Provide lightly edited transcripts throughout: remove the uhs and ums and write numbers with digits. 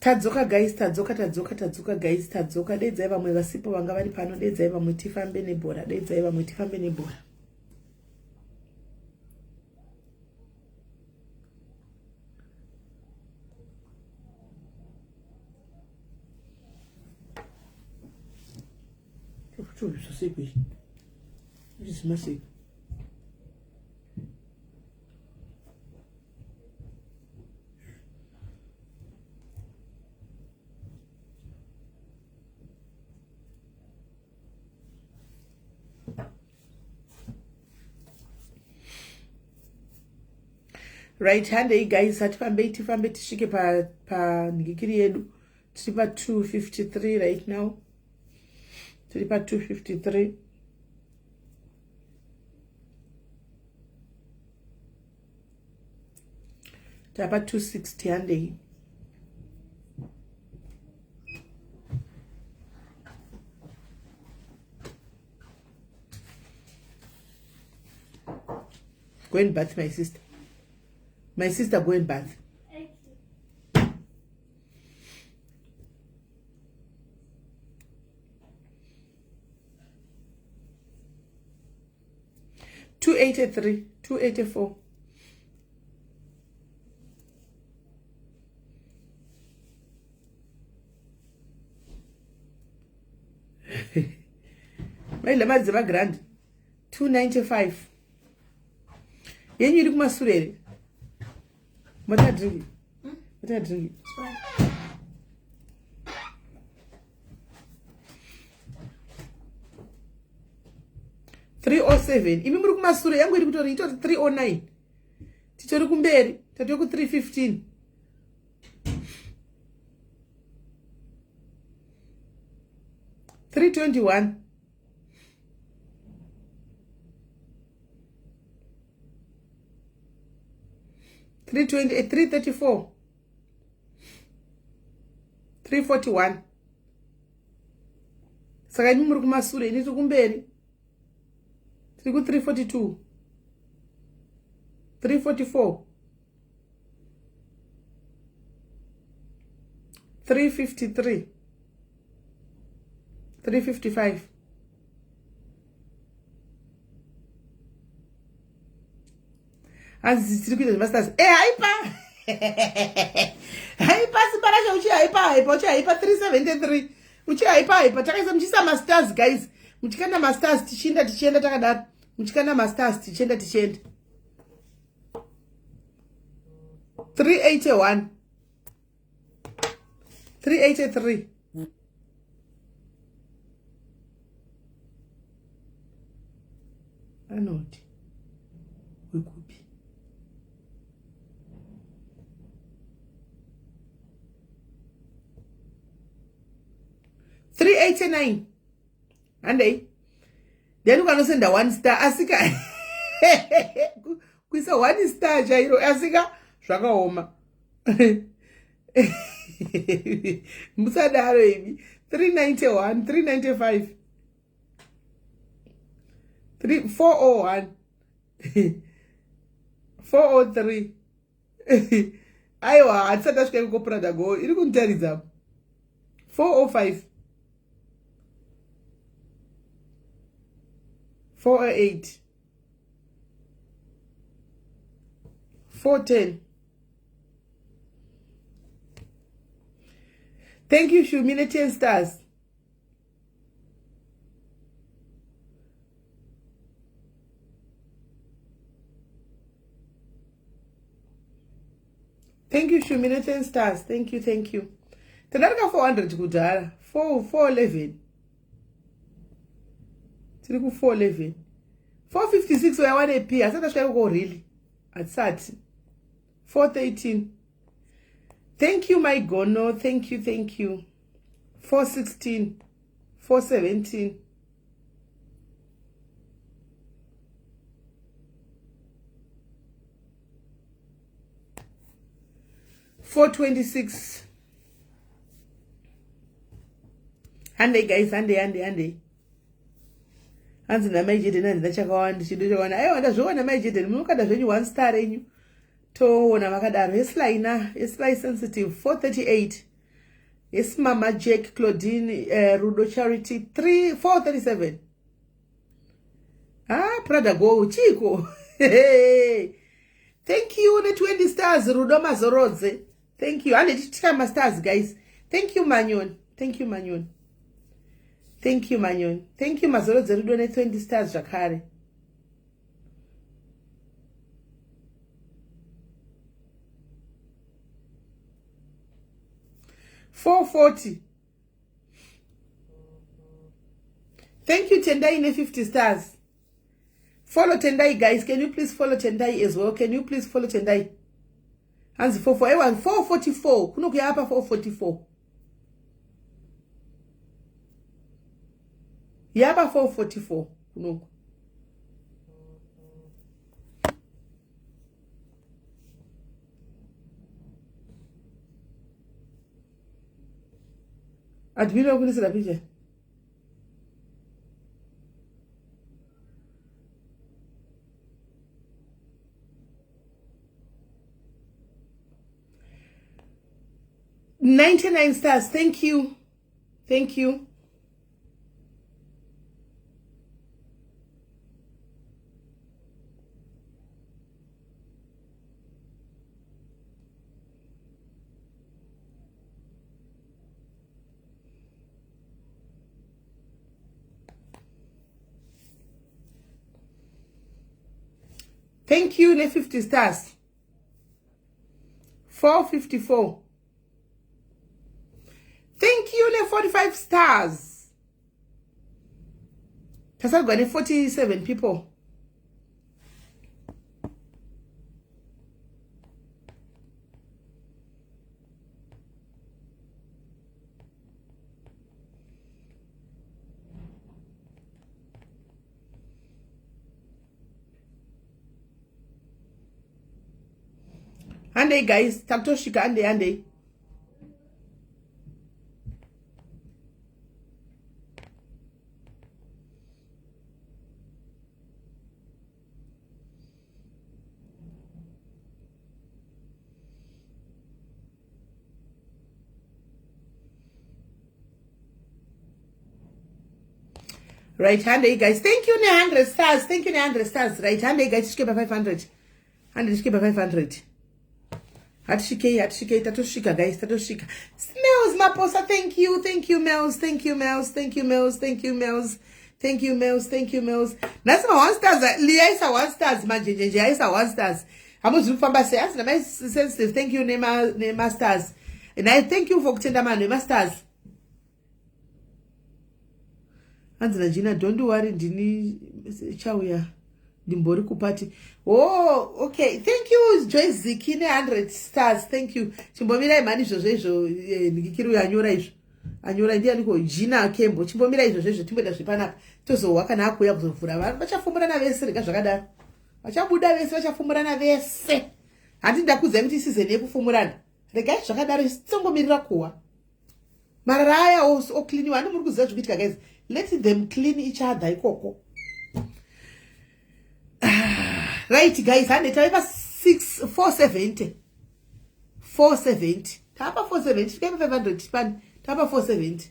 Tadzoka guys, tadzoka, tadzoka, tadzoka guys, tadzoka. Dedzai vamwe vasipo vanga vari pano, dedzai vamwe tifambe nebhora, dedzai vamwe tifambe nebhora. Right, handei guys, hatifambei, tifambe tisvike panhikiri pa yedu. Tiri pa 253 right now, tiri pa 253. Tapa 260, handei. Go and bath, my sister. My sister, go and bath. Okay. 283, 284. Maidla mari dzemagrand. 295 yenyu iri kumasure here? Mota dringi, mota dringi. 307, imi muri kumasure, yangu iri kutori itori 309. Titori kumberi, tatove ku 315. 321, 320, 334, 341. Saka imi muri kumasure, ini tiri kumberi, tiri ku 342, 344, 353, 355. Hanzi tiri kuita zvemastars. E haipa, haipa, simba racho. Uchihaipa haipa, uchihaipa 373, uchihaipa haipa. Takaisa muchiisa mastars guys, muchikanda mastars, tichienda, tichienda takadaro, muchikanda mastars, tichienda, tichienda. 381, 383. Anoti wekupi? 389, handei. Then ukanosenda one star, asika kuisa one star chairo, asika zvakaoma. Musadaro imi. 391, 395, 401, 403. Aiwa, hatisati tasvika ikoko. Prada go iri kunitaridza 405, 408, 410. Thank you, Shumi, ne 10 stars. Thank you Shumi ne 10 stars. Thank you, thank you. Tadarika 400 kudhara. 4 411. Tiri ku 411. 456 wayawanepi? Asati asvika ikoko really. Hatisati. 413. Thank you my gono. Thank you, thank you. 416. 417. 426 handei guys, handei, handei, handei. Hanzi namai Jeden, handina chakawanda, chido chakawanda. Aiwa, ndazviona mai Jeden, munokanda zvenyu one star renyu, toona vakadaro. Yeslaina, yeslai sensitive 438. Yes mama Jack, Claudine, Rudo Charity 3 437. Ah, Prada go chiko. Thank you ne 20 stars Rudo Mazorodze. Thank you. Ane titika ma stars guys. Thank you Manyon. Thank you Manyon. Thank you Manyon. Thank you Mazorodze Rudo ne 20 stars zvakare. 440. Thank you Tendai ne 50 stars. Follow Tendai guys. Can you please follow Tendai as well? Can you please follow Tendai? Hanzi 44. Ewa 444. Kuno kuya apa 444. Yaba 444 kunoku. Admin wakunisira picha. 99 stars. Thank you, thank you. Thank you ne 50 stars. 454. Thank you ne 45 stars. Tasagwa ne 47 people. Handei guys, takutosvika. Handei, handei. Right, handei guys. Thank you ne 100 stars. Thank you ne 100 stars. Right, handei guys, tisvike pa 500. Handei tisvike pa 500. Hatisvikei, hatisvikei, tatosvika guys, tatosvika. Smells Maposa, thank you, thank you Mels, thank you Mels, thank you Mels, thank you Mels. Thank you Mels, thank you Mels. Nhasi ma one stars, Liya isa one stars, manjenjenje aisa one stars. Hamuzi kufamba sei? Asi namai sensitive, thank you nema nema stars. And I thank you for kutenda manhu ema stars. Hanzi naJina, don't worry, ndini chauya ndimbori kupati. Oh, okay. Thank you Joyce Ziki ne 100 stars. Thank you. Chimbomirai mhani izvozvo izvo, ndikiri uyo anyora izvo. Anyora ndianiko Gina Kembo. Chimbomira izvozvo izvo, timboita zvepanapa. Tozohwa kana akuuya kuzovhura. Vanhu vachafumurana vese, rega zvakadaro. Vachabuda vese, vachafumurana vese. Handi ndakuudzai kuti season yekufumurana. Regai zvakadaro, tisingomirira kuhwa. Marara aya ocleaniwa. Handi muri kuziva zvikuitika guys. Let them clean each other ikoko. Right guys, hande tave pa 6 470. 470. Tapa 470, svikai pa 500 pani. Tapa 470.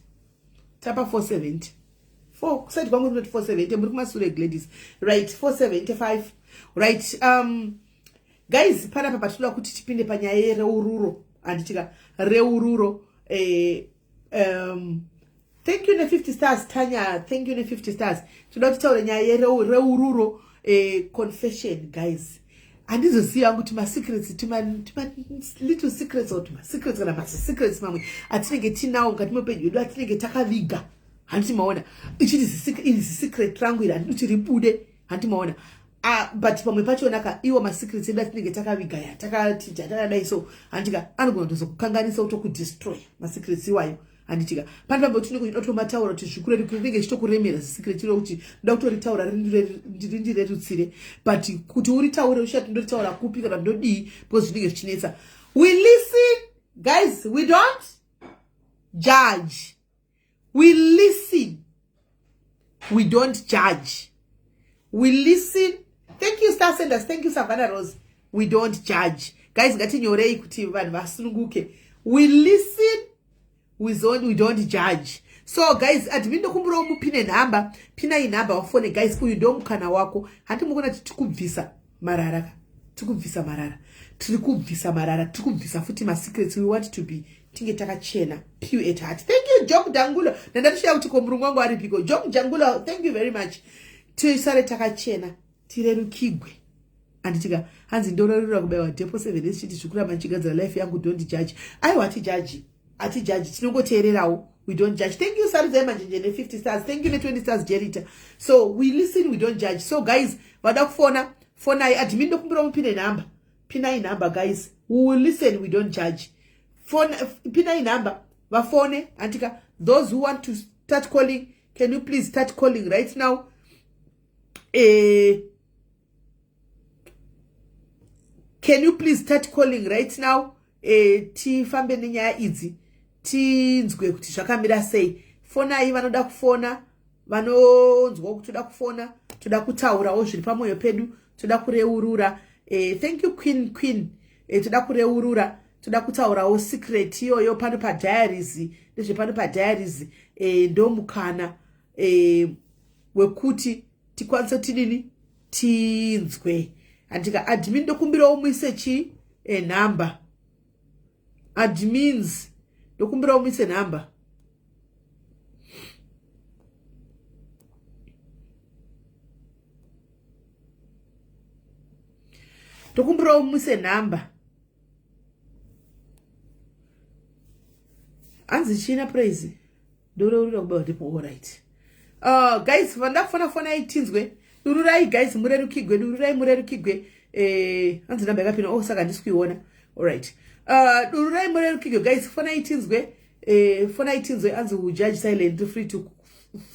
Tapa 470. 4 kusati kwangu ndinoti 470, muri kumasure Gladys. Right, 475. Right, guys, panapa patinoda kuti tipinde panyaya yereururo, handitika reururo. Thank you ne 50 stars Tanya, thank you ne 50 stars. Tinoda kuti taure nyaya yereururo, confession guys. Handizozivi hangu kuti masecrets, tuma little secrets or tumasecrets kana masecrets mamwe atinenge tinawo mukati meupenyu hwedu atinenge takaviga, handiti maona? Ichiti iri zisecret rangu iri, handidi kuti ribude, handiti maona? But pamwe pachona ka, iwo masecrets edu atinenge takaviga ya takati takadai so, handitika, anogona kutozokukanganisa, kutokudestroy masecrets iwayo, handitika? Pane pamwe tinenge uchida kutomataura kuti zvikurerukire, rinenge ichitokuremera zisecret iro, kuti ndoda kutoritaura rindirerutsire, but kuti uritaure uchati ndoritaura kupi kana ndodii, because zvinenge zvichinetsa. We listen, guys, we don't judge. We listen, we don't judge. We listen. Thank you, Star Senders. Thank you, Savannah Rose. We don't judge, guys. Ngatinyorei kuti vanhu vasununguke. We listen, we don't judge. So guys, admin, ndokumburawo mupine nhamba. Pinai nhamba wafone, guys. Uyu ndo mukana wako. Handi mukuona kuti tikubvisa marara ka? Tikubvisa marara, tiri kubvisa marara, tiri kubvisa futi masecrets. We want to be, tinge takachena, pure at heart. Thank you, Jok Dangulo. Ndandatishiya kuti ko murungu wangu aripiko? Jok Jangulo, thank you very much. Tisare takachena, tirerukigwe, handitika? Hanzi ndorerura kubayiwa depo 7 days, chiti zvikuramba ndichigadzira life yangu. Don't judge. Aiwa, hatijaji, hatijaji, tinongoteererawo. We don't judge. Thank you, Sarudzai Manjenje ne50 stars. Thank you ne20 stars, Jerita. So we listen, we don't judge. So guys, vada kufona, fonai. Admin, ndokumbira mupine nhamba. Pinai nhamba, guys. We will listen, we don't judge. Phone, pinai nhamba vafone, antika? Those who want to start calling, can you please start calling right now? Can you please start calling right now? Tifambe nenyaya idzi, tinzwe kuti zvakamira sei. Fonai vanoda kufona, vanonzwa kuti toda kufona, toda kutaurawo zviri pamwoyo pedu, toda kureurura. Thank you, Queen. Queen, toda kureurura, toda kutaurawo secret iyoyo pano padiaries. Ndezvepano padiaries. Ndo mukana wekuti tikwanise tidini, tinzwe, handika? Admin, ndokumbirawo muise chi nhamba. Admins, ndokumbirawo muise nhamba. Ndokumbirawo muise nhamba. Hanzi china Praise, ndoreurira kubawa ndipo. Alright, guys, vanoda kufona, fonai tinzwe. Dururai, guys, murerukigwe. Dururai murerukigwe. Hanzi namba yakapinda. Oh, saka handisi kuiona. Alright, dururai murerukigwe, guys. Fonai tinzwe. Fonai tinzwe. Hanzi we judge silent. Free to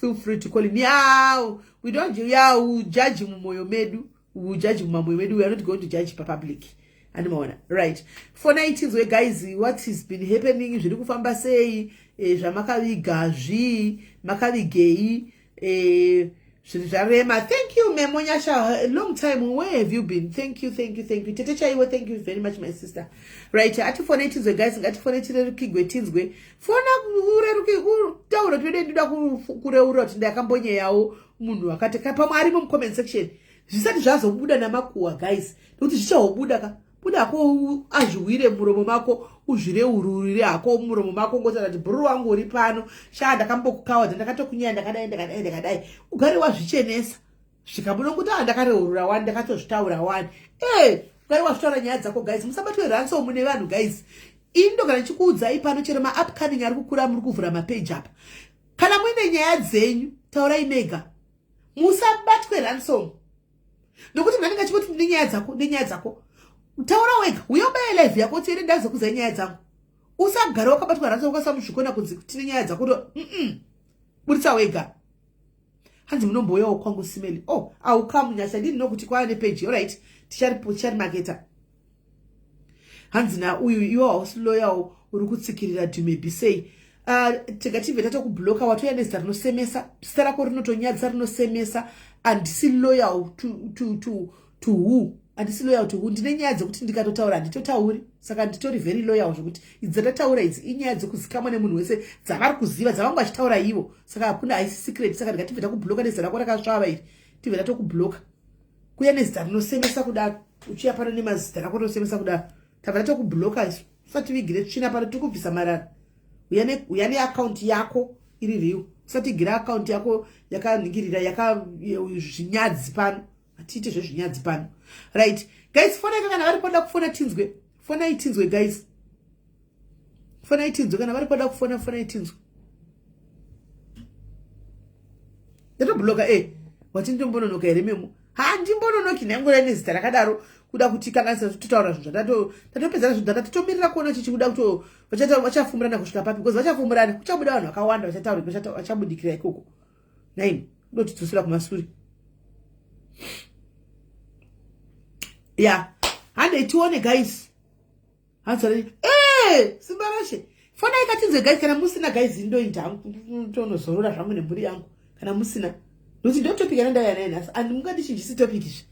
feel free to call in. Yeah, we don't, yeah, we judge mumwoyo medu. We judge mumamwoyo medu. We are not going to judge papublic, andimaona? Right, fonai tinzwe, guys. What has been happening? Zviri kufamba sei? Zvamakaviga zvii? Makavigei? Zvinhu zvarema. Thank you, Memo Nyasha. Long time, where have you been? Thank you, thank you, thank you, Tete Chaiwe. Thank you very much, my sister. Right, atifonei tinzwe, guys. Ngatifonei tirerukigwe, tinzwe. Fona ureruki, utaure kuti wede ndinoda kureurura kuti ndakambonyeyawo munhu akati. Pamwe arimo mucomment section. Zvisati zvazobuda namakuhwa, guys, nekuti zvichahobuda ka. Buda hako, azviwire muromo mako, uzvireururire hako muromo mako, ngotaura kuti bhururu wangu uri pano shaa, ndakambokukawadza, ndakatokunyaya, ndakadai, ndakadai, ndakadai. Ugare wazvichenesa, zvikabuda kuti a ndakareurura wani, ndakatozvitaura wani. E ugare wazvitaura nyaya dzako. Guys, musabatwe ransom nevanhu, guys. Ini ndogara ndichikuudzai pano, chero maupcoming ari kukura, muri kuvhura mapeji apa, kana muine nyaya dzenyu, taurai mega, musabatwe ransom, nokuti munhu anenge achingoti nenyaya dzako, nenyaya dzako. Taura wega, uye ubaye live yako kuti ere ndazokuzai nyaya dzangu. Usagara wakabatwa ransom, wakasamuzvikona kunzi tine nyaya dzako to buritsa wega. Hanzi munombouyawo kwangu simeli. Oh, aukamunyasha ndini nokuti kwava nepeji. Alright, ticharimaketa. Hanzi nauyu, iwe hausi loyal, uri kutsikirira Dumebi sei? Tingatibve tatokubloka. Watouya nezita rinosemesa, zita rako rinotonyadzisa, rinosemesa. Handisi loyal to who? Handisi loyal to who? Ndine nyaya dzekuti ndikatotaura handitotauri, saka nditori very loyal zvokuti idzi dzatataura idzi inyaya dzekuzikamwa nemunhu wese, dzavari kuziva, dzavangu vachitaura ivo, saka hakuna, haisi secret. Saka ndingatibve takubloka nezita rako rakasvava iri, tibve tatokubloka. Kuya nezita rinosemesa kudaro, uchiya pano nemazita rako rinosemesa kudaro, tabva tatokubloka isu. Usativigire tsvina pano, tiri kubvisa marara. Uya neakaunti yako iri real, usatigira akaunti yako yakanhingirira yakazvinyadzi pano. Hatiite zvezvinyadzi pano. Right guys, fonai kana vari poda kufona tinzwe. Fonai tinzwe guys. Fonai tinzwe kana vari poda kufona, fonai tinzwe. Ndatobloka eh. Wati ndombononoka here memo? Handimbononoki nhangura nezita rakadaro kuda kuti kanganisa totaura zvinhu zvatato tatopedzana zvinhu zvata totomirira kuona chichi kuda kuto vachafumurana kusvika papi because vachafumurana kuchabuda vanhu vakawanda vachataura vachabudikira ikoko. Nine kudotidzosera kumasure. Ya, handei tione guys. Hanzi eh simba rashe. Fona ikatinzwe guys kana musina guys ndoinda tonozorora zvangu nemhuri yangu kana musina. Nokuti ndo topic yandauya nayo nhasi and mungandichinjisi topic izvi.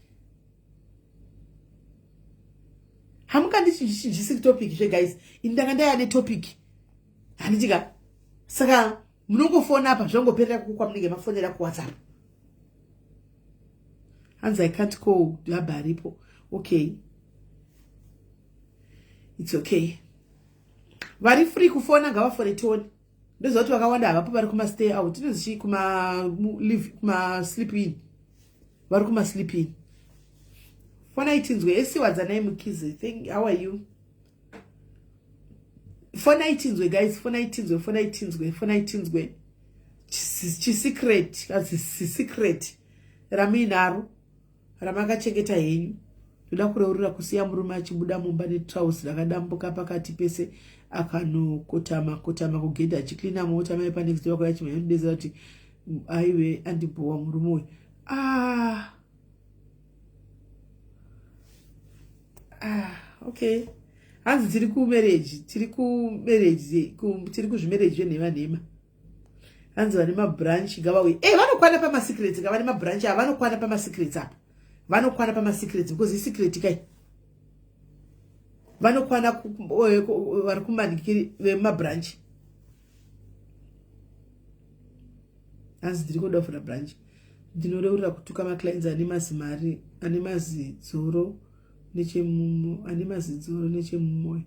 Hamungandichinjisi topic zve guys. Ini ndanga ndauya netopic. Handiti ka? Saka munongofona apa zvongoperera kuko kwamunenge mafonera kuWhatsApp. Hanzi I can't call ndabva aripo. Okay. It's okay. Vari free kufona ngavafone tione. Ndoziva kuti vakawanda havapo vari kuma stay out. Inozi chii kuma live kuma sleep in. Vari kuma sleep in. Fona itinzwe esi wadzanai mukize. Thank how are you? Fona itinzwe guys, fona itinzwe, fona itinzwe, fona itinzwe. Chisecret, kazi secret ramuinaro ramakachengeta henyu. Ndoda kureurura kusiya murume achibuda mumba netrouse rakadambuka pakati pese akanokotama kotama kugedha achiklina mota mai panext door kwaya chimhanya kudezera kuti aive andibhowa murume uyu. Ah. Ah, okay. Hanzi tiri kumarriage, tiri kumarriage, tiri kuzvimarriage zvenhema nhema. Hanzi vane mabranch ngavauye. Eh, vanokwana pamasecrets, ngavane mabranch ava vanokwana pamasecrets apa. Vanokwana pamasecrets because isecret kai. Vanokwana vari kumanikiri vemabranch. Hanzi ndiri kuda kuvhura branch. Ndinoreurira kutuka maclients ane mazimari, ane mazidzoro nechemumo, ane mazidzoro nechemumoyo.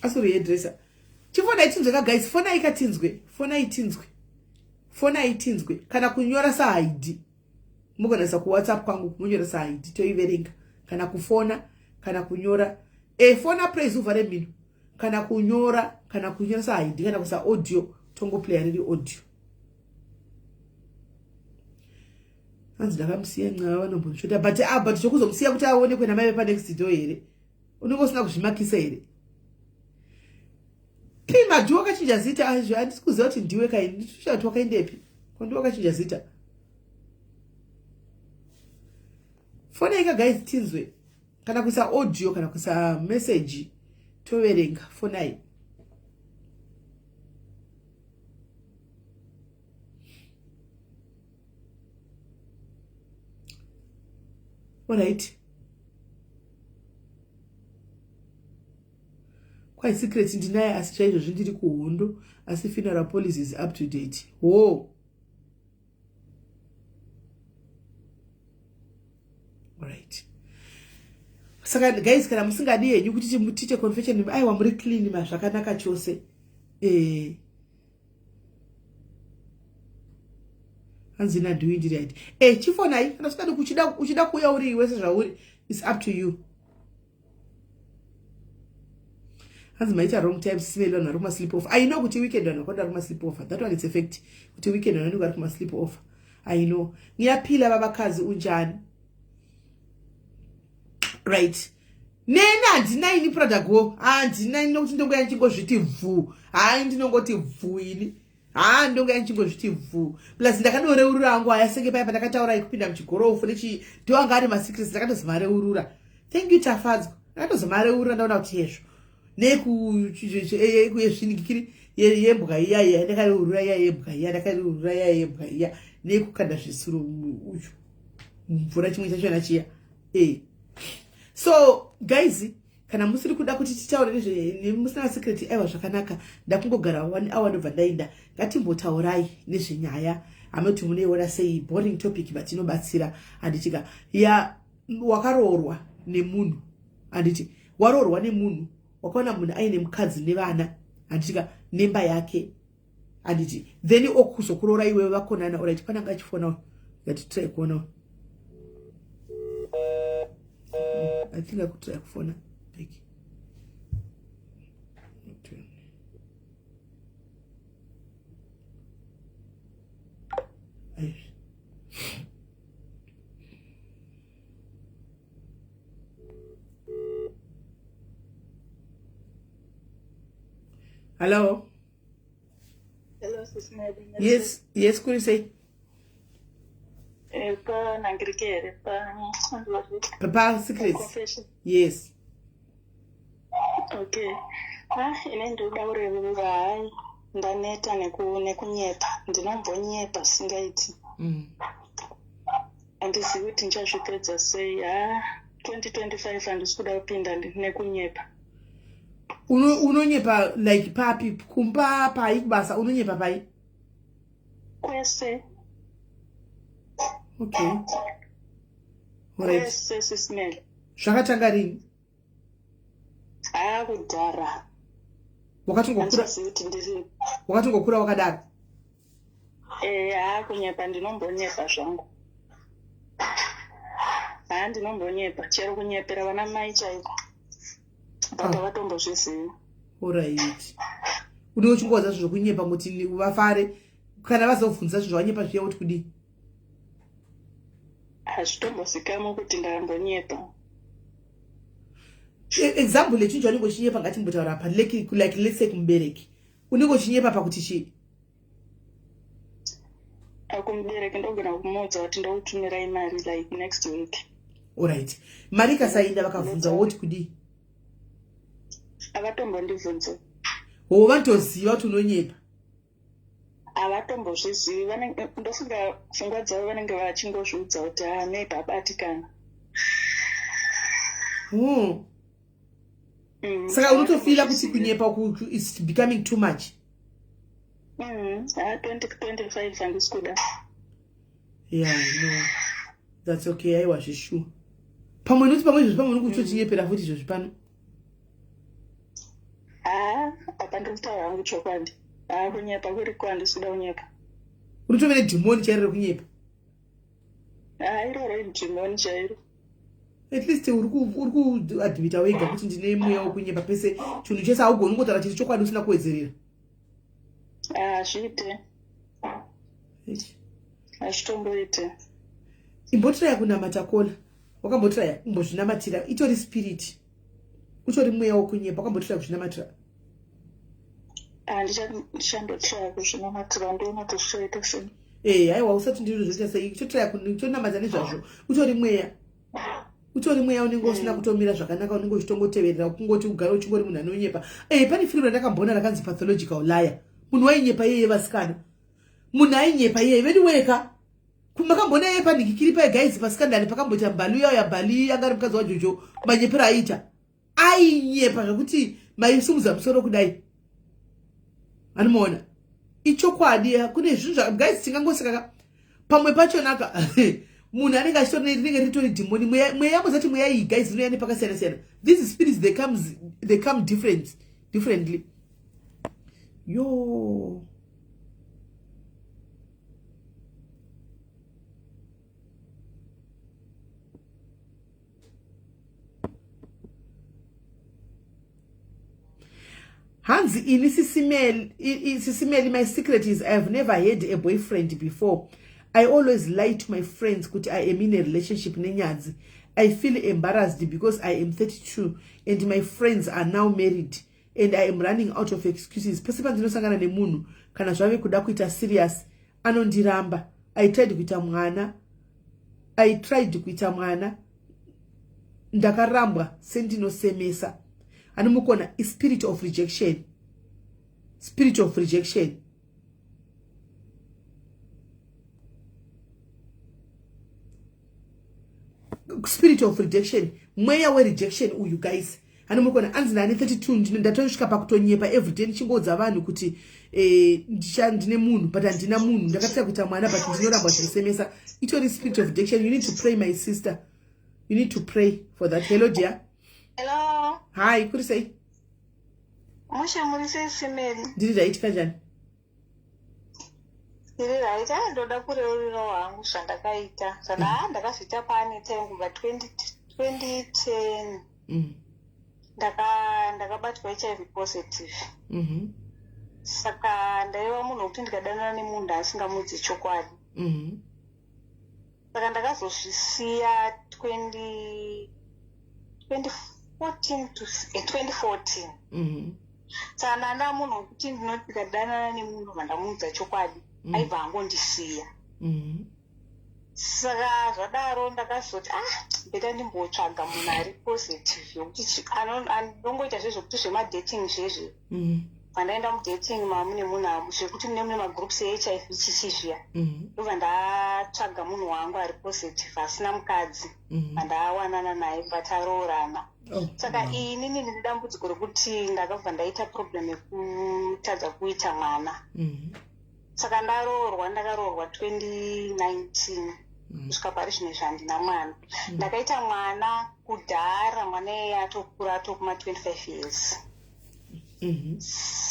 Asuri hairdresser. Chifona itinzwe ka guys, fona ikatinzwe, fona itinzwe. Fona itinzwe kana kunyora sahaidi. Mugonesa ku WhatsApp kwangu munyora sahaidi toiverenga kana kufona kana kunyora. Eh fona praise uvhare mhino. Kana kunyora kana kunyora sahaidi kana kusa audio tongoplaya riri audio. Hanzi ndakamusiya nxa vanombondichota but ah but chokuzomusiya kuti aonekwe namai vepa next door here? Unenge usina kuzvimakisa here? Pima ndiwe wakachinja zita azvo handisi kuziva kuti ndiwe kai ndisha kuti wakaendepi ko ndiwe wakachinja zita. Fona ika guys tinzwe kana kuisa audio kana kuisa message toverenga fonai. Alright. Kwai secret ndinaye asi chaizvozvi ndiri kuhondo asi funeral policy is up to date. Ho. Alright. Saka guys kana musingadi henyu kuti tiite confession aiwa muri clean ma zvakanaka chose. Eh. Hanzi na ndiwi ndiri right. Eh chifonai kana usingadi kuchida uchida kuuya uri iwe sezvauri it's up to you. Hanzi maita wrong time simeli vanhu vari kuma sleep off. I know kuti weekend vanhu vakawanda vari kuma sleep off. That one is a fact. Kuti weekend vanhu vari kuma sleep off. I know. Ngiyaphila babakazi unjani? Right. Neni handina ini Prada go. Handina ini nokuti ndongoya ndichingozviti bvu. Hayi ndinongoti bvu ini. Haa ndongoya ndichingozviti bvu. Plus ndakadoreurura angu aya senge paya pandakataura kupinda muchigorofu nechi ndiwo anga ari masecrets ndakatozomareurura. Thank you Tafadzwa. Ndakatozomareurura ndaona kuti hezvo. Nekuyezvinikiri yembwa iya iya ndakareurura iya yembwa iya ndakareurura iya yembwa iya nekukanda zvisuro uyu mvura chimwe chachona chiya. Eh. So guys kana musiri kuda kuti titaure nezve musina secret aiwa zvakanaka ndakungogara 1 hour ndobva ndaenda ngatimbotaurai nezvenyaya hamoti munoiona sei boring topic but inobatsira handitika ya wakaroorwa nemunhu handiti waroorwa nemunhu wakaona munhu aine mukadzi nevana handitika nemba yake handiti then okuzokuroora iwewe vakonana orit pananga achifona ngatitry kuona. I think akutraya kufona back. Hello. Hello, Sis Mary. Yes, yes, kuri sei? Eh, pa nangirike here pa pa secrets. Confession. Yes. Okay. Ah, ini ndinoda kurevurura hayi ndaneta nekunyepa ndinombonyepa singaiti. Handizivi kuti ndichazvipedza sei. Ha, 2025 handisi kuda kupinda nekunyepa. Unonyepa like papi kumba pai kubasa unonyepa pai? Kwese. Okay. Alright. Kwese Sis Mary. Zvakatanga rini? Haa kudhara. Wakatongokura Handizivi kuti ndiri wakatongokura wakadaro. Eh, haa kunyepa ndinombonyepa zvangu. Haa ndinombonyepa chero kunyepera vana mai chaiko. But Ah. havatombozvizivi. Alright. Unenge uchingoudza zvinhu zvokunyepa kuti vafare kana vazobvunza zvinhu zvawanyepa zviya kuti kudii? Hazvitombozikamwi kuti ndambonyepa. Example yechinhu chaunenge uchinyepa ngatimbotaura apa like let's say kumubereki unenge uchinyepa pakuti chii? Kumubereki ndogona kumuudza kuti ndokutumirai mari like next week. Alright. Mari ikasainda vakabvunza woti kudii? Havatombondibvunze. Ho vanotoziva kuti unonyepa. Havatombozvizivi ndofunga pfungwa dzavo vanenge vachingozviudza kuti haa maybe abatikana. Saka unotofila kuti kunyepa is becoming too much. Haa 2025 handisi kuda. Yeah, no. That's okay, aiwa zvishuwa. Pamwe noti pamwe izvozvi pamwe unenge uchochinyepera futi izvozvi pano. Haa apa ndiri kutaura hangu chokwadi. Haa kunyepa kuriko handisi kuda kunyepa. Unotove nedhimoni chairo rekunyepa. Haa iroro idhimoni chairo. At least uri kuadmita wega kuti ndine mweya wekunyepa pese chinhu chese haugoni kungotaura chiri chokwadi usina kuwedzerera. Hazviite. Hazvitomboite. Imbotiraya kunamata kola. Wakambotiraya kumbozvinamatira itori spirit. Utori mweya wekunyepa wakambotiraya kuzvinamatira. Handichambotiraya kuzvinamatira ndiona kuti zvichaita sei. Eh, aiwa usati ndizvo zvoita sei. Chotiraya kutonamata nezvazvo. Utori mweya. Utori mweya unenge usina kutomira zvakanaka unenge uchitongoteverera kungoti ugare uchingori munhu anonyepa. Eh, pane firimu randakamboona rakanzi Pathological Liar. Munhu wainyepa iyeye vasikana. Munhu ainyepa iyeye vedu weka. Makamboona iye panhikikiri paye guys paskandali pakamboita Mbalu yayo yaBali yanga ari mukadzi waJojo manyepero aiita. Ainyepa zvekuti maisumudza musoro kudai. Anomuona. Ichokwadi kune zvinhu guys tingangoseka pamwe pachonaka munhu anenge achitori rinenge ritori dhimoni mweya muzati mweya iyi guys inoya nepakasiyana siyana. These spirits they come differently. Yo. Hanzi ini Sisimeli, my secret is I have never had a boyfriend before. I always lie to my friends kuti I am in a relationship nenyadzi. I feel embarrassed because I am 32 and my friends are now married and I am running out of excuses. Pese pandinosangana nemunhu kana zvave kuda kuita serious anondiramba. I tried kuita mwana. I tried kuita mwana. Ndakarambwa sendinosemesa. Anomukona spirit of rejection. Spirit of rejection. Spirit of rejection. Mweya we rejection uyu guys. Anomukona anzi ndane 32 ndatosvika pakutonyepa everyday ndichingoudza vanhu kuti ndine munhu but handina munhu ndakatira kuita mwana but ndinorambwa zvinosemesa. Itori spirit of rejection. You need to pray, my sister. You need to pray for that. Hello dear. Hello. Hi, kuri sei? Mushe muri sei Simeli? Ndiri right kanjani? Ndiri right. Ah, ndoda kureurirawo hangu zvandakaita. Zvada ndakazviita paane time kubva 2010 ndakabatwa HIV positive. Saka ndaiva munhu wekuti ndikadanana nemunhu asingamudzi chokwadi. Saka ndakazozvisiya 20 2014 to 2014. Saka ndanda munhu wekuti ndinoti ndikadanana nemunhu vandamuudza chokwadi, aibva angondisiya. Saka zvadaro ndakazoti, ah, better ndimbotsvaga munhu ari positive, yokuti anongoita zvezvekuti zvemadating zvezve. Pandaenda mudating mamune munhu zvekuti mune magroups eHIV chichi zviya, ndobva ndatsvaga munhu wangu ari positive asina mukadzi, pandawanana naye, bva taroorana. Saka inini ndine dambudziko rekuti ndakabva ndaita problem yekutadza kuita mwana. Saka ndaroorwa, ndakaroorwa 2019, kusvika pari zvino izvi handina mwana. Ndakaita mwana kudhara, mwana iyeye atokura, atokuma 25 years.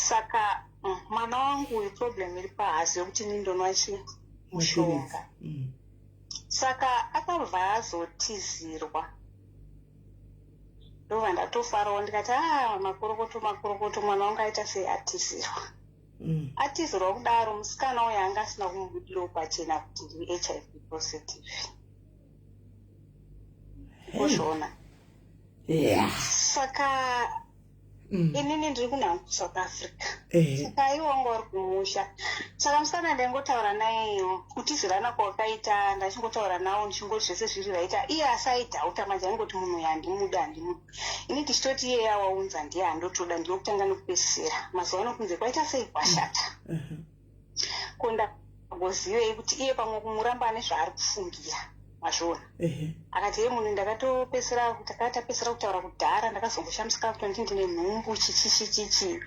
Saka mwana wangu uyu, problem iri pahazi yekuti ini ndonwa chi mushonga. Saka akabva azotizirwa, ndobva ndatofarawo, ndikati, a makorokoto, makorokoto, mwana wangu aita sei, atizirwa. Atizirwa kudaro, musikana uyu anga asina kumubudirawo pachena kuti ndiri HIV positive. Kuzviona. Saka inini ndiri kunhangu kuSouth Africa. Saka iwo wanga uri kumusha. Saka musikana ndaingotaura naye kutizirana kwakaita, ndachingotaura nawo, ndichingoti zvese zviri raita. Iye asaidhauta manje, aingoti munhu uyu handimuda, handimuda. Ini tichitoti iye awaunza ndiye andotoda, ndiyo kutanga nekupedzisira. Mazuva ano kunze kwaita sei, kwashata. Ko ndagozivei kuti iye pamwe kumuramba ane zvaari kufungira, mazviona? Akati, ye munhu ndakatopesera, takatapesera kutaura kudhara, ndakazongoshamisika kuti nditi ndine nhumbu, chichichichichi.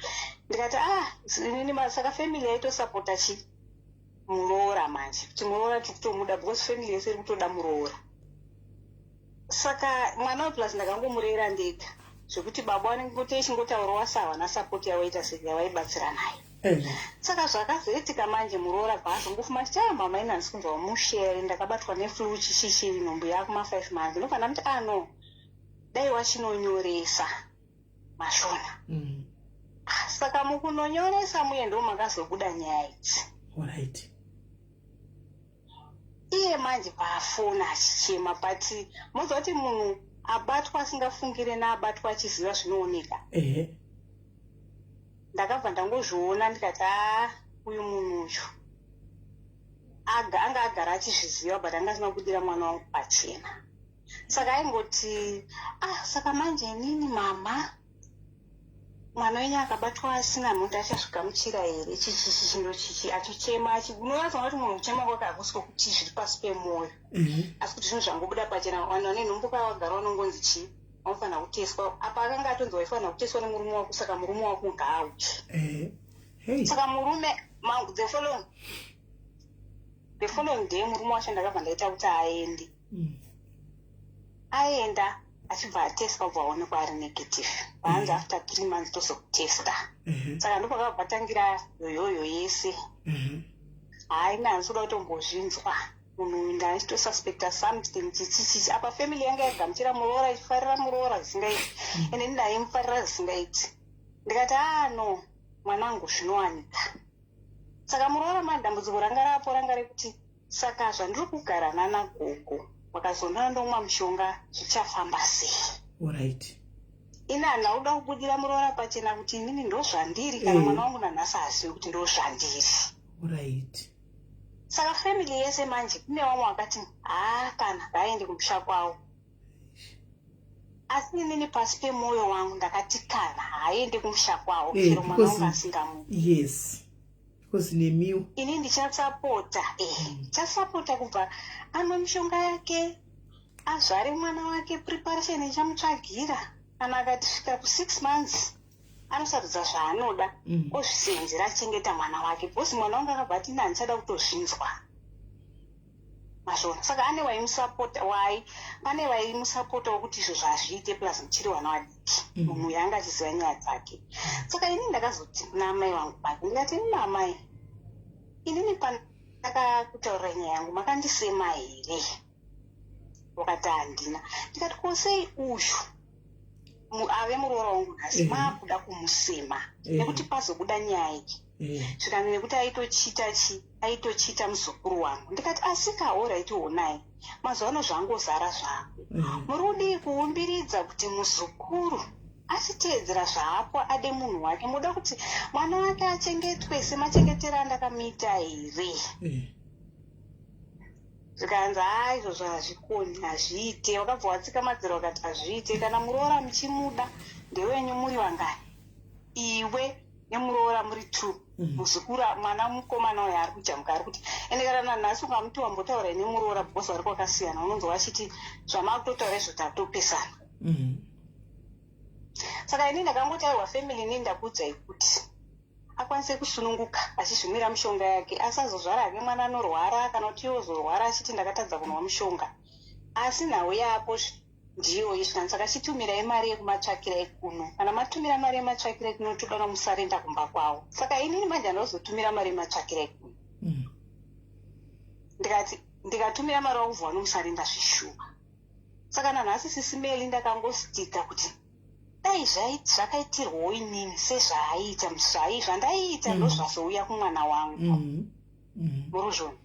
Ndikati, ah, inini saka family yaitosapota chi muroora manje, kuti muroora tiri kutomuda because family yese iri kutoda muroora. Saka mwana weplus ndakangomurera ndega, zvekuti baba vanenge ichingotaurawo, asi havana support yavaita sei, yavaibatsira nayo. Saka zvakazoitika manje, muroora bva azongofuma chiti, ah, mama, ini handisi kunzwa mushe, ndakabatwa neflu, chichichi, nhumbu yakuma 5 months. Ndobva ndamuti, ah, no, dai wachinonyoresa, mashona. Ah, saka mukunonyoresa muye ndo makazobuda nyaya idzi. Iye manje paafona achichema, but moziva kuti munhu abatwa asingafungire naabatwa achiziva zvinooneka. Ndakabva ndangozviona, ndikati, a uyu munhu uyu anga agara achizviziva, but anga asina kubudira mwana wangu pachena. Saka aingoti, ah, saka manje inini mama, mwana wenyu akabatwa asina mhundu achazvigamuchira here, chichichi chindo chichi, achichema. Unonyatsoona kuti munhu kuchema kwake hakusi kwokuti zviri pasi pemwoyo, asi kuti zvinhu zvangobuda pachena. Vanhu vane nhumbu kavagara vanongonzi chii, vanofanira kuteswa. Apa akanga atonzi waifanira kuteswa nemurume wako, saka murume wako ngaauye. Hey. Saka murume the following day, murume wacho ndakabva ndaita kuti aende. Aenda, achibva ateswa, kubva aonekwa ari negative. Vaanzi after 3 months tozokutesta. Saka ndopakabva patangira yoyoyo yese. Hai, nanzi kuda kutombozvinzwa munhu uyu, ndachitosuspecta something, chichichichi. Apa family yanga yagamuchira muroora, ichifarira muroora zvisingaiti, ende ndaimufarira zvisingaiti. Ndikati, ah, no, mwanangu, zvinowanika. Saka muroora mani, dambudziko ranga rapo ranga rekuti, saka zvandiri kugara nana gogo vakazondoona ndomwa mushonga, zvichafamba sei? Ini handina kuda kubudira muroora pachena kuti inini ndo zvandiri, kana mwana wangu nanhasi hazivi kuti ndo zvandiri. Saka family yese manje, kune vamwe vakati, haa, kana ngaaende kumusha kwavo. Asi inini pasi pemwoyo wangu ndakati, kana haaende kumusha kwavo, chero mwana wangu asingamudi. Yes, because nemiwo. Ini ndichasapota, ndichasapota kubva anwa mishonga yake, azvare mwana wake, preparation ichamutsvagira. Kana akati svika ku6 months, anosarudza zvaanoda, ozvisenzera, achengeta mwana wake, because mwana wangu akabva ati, ina handichada kutozvinzwa, mazvona. Saka ane waimusapota, wai pane vaimusapota wokuti izvo zvazviite, plus muchiri vana vadiki. Munhu uyu anga achiziva nyaya dzake. Saka inini ndakazoti kuna amai vangu pake, ndikati, inini amai, inini pandakakutaurira nyaya yangu makandisema here? Wakati handina. Ndikati ko sei uyu ave muroora wangu nhasi maakuda kumusema nekuti pazobuda nyaya iyi? Zvikanzi nekuti aitochita chi aitochita muzukuru wangu. Ndikati asika alright, honai mazuva ano zvangozara zvako, muri kudii kuumbiridza kuti muzukuru achiteedzera zvaapo ade munhu wake? Muda kuti mwana wake achengetwe semachengetero andakamuita here? Zvikanzi haa, izvozvo hazvikoni, hazviite. Wakabva watsika madziro wakati hazviite. Kana muroora muchimuda ndewenyu, muri vangani iwe nemuroora? Muri two. Muzukuru mwana mukomana uyo ari kujamuka ari kuti ende kana nanhasi ukamuti wambotaura nemuroora because vari kwakasiyana, unonzwa vachiti zvamakutotaura izvo tatopesana. Saka ini ndakangoti aiwa family, inini ndakuudzai kuti akwanise kusununguka achizvimwira mishonga yake, asazozvara hake mwana anorwara kana kuti iye ozorwara achiti ndakatadza kunwa mushonga. Asi nhau yapo ndiyoyi. Zvikanzi saka chitumirai mari yekumatsvakirai kuno. Kana matumira mari yematsvakirai kuno, toda nomusarenda kumba kwavo. Saka inini manje handazotumira mari yematsvakirai kuno. Ndikati ndikatumira mari wakubva nomusarenda zvishuwa. Saka nanhasi Sisi Meli ndakangostika kuti dai zvakaitirwawo inini sezvaaiita zvandaiita, ndozvazouya kumwana wangu. Muruzvona,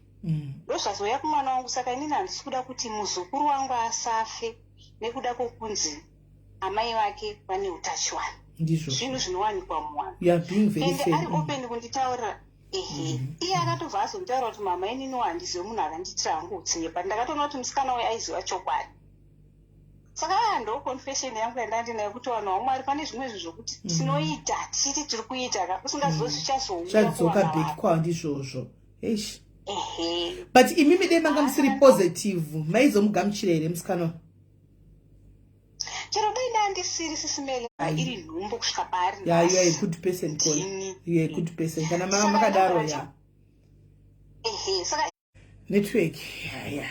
ndozvazouya kumwana wangu. Saka inini handisi kuda kuti muzukuru wangu asafe nekuda kwokunzi amai vake vane utachiwana. Ndizvo. Zvinhu zvinowanikwa muwanhu. You are being very ende fair. Ari open kunditaurira, ehe. Iye akatobva azonditaura kuti mama, ininiwo handizivi munhu akandiitira hangu utsinye, but ndakatoona kuti musikana uyu aiziva chokwadi. Saka aya ndo confession yangu yandandinayo, kuti vanhu vaMwari, pane zvimwe zvinhu zvokuti tinoita tichiti tiri kuita ka, usingazivi zvichazouya chadzoka kuvana back vako. Kwa ndizvozvo, eish. Ehe. But imimi dai manga musiri positive, maizomugamuchira here musikana? Chero dai ndandisiri, Sisi Meli, iri nhumbu kusvika paari Yeah, you are a nhasi. good person, Kola. Ndini. You are a good person kana Saka makadaro ndakati- ya. Ehe, saka Network ya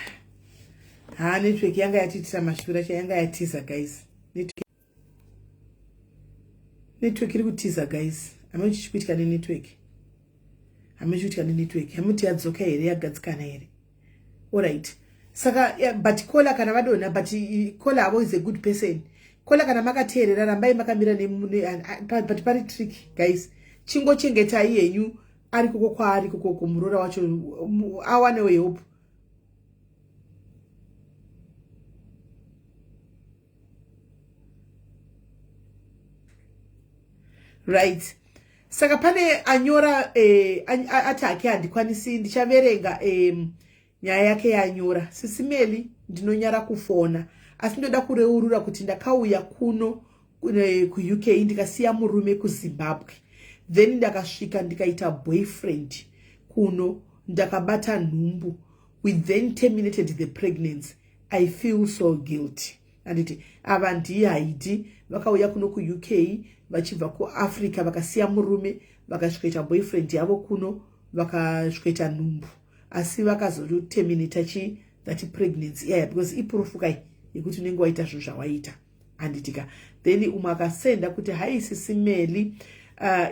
ha, network yanga yatiitira mashura, chayanga yatiza guys. Network iri kutiza guys. Hameno chichikuitika nenetwork, hameno chikuitika nenetwork. Hamuti yadzoka here, yagadzikana here? Alright, saka yeah, but Kola kana vadonha, but Kola avo is a good person. Kola, kana makateerera, rambai makamira but pari trick guys. Chingochengetai henyu ari koko kwaari kokoko, muroora wacho awanewo help. Right, saka pane anyora ati hake handikwanisi, ndichaverenga nyaya yake yanyora. "Sisi Meli, ndinonyara kufona, asi ndoda kureurura kuti ndakauya kuno kuUK ndikasiya murume kuZimbabwe. Then ndakasvika ndikaita boyfriend kuno, ndakabata nhumbu. We then terminated the pregnancy. I feel so guilty." Anditi ava ndiye Haidi, vakauya kuno kuUK vachibva kuAfrica, vakasiya murume, vakasvikoita boyfriend yavo kuno, vakasvikoita nhumbu, asi vakazoterminata chi that pregnancy iyaya, because iproof kai yekuti unenge waita zvinhu zvawaita, handitika? Then umwe akasenda kuti, "Hi Sisi Meli,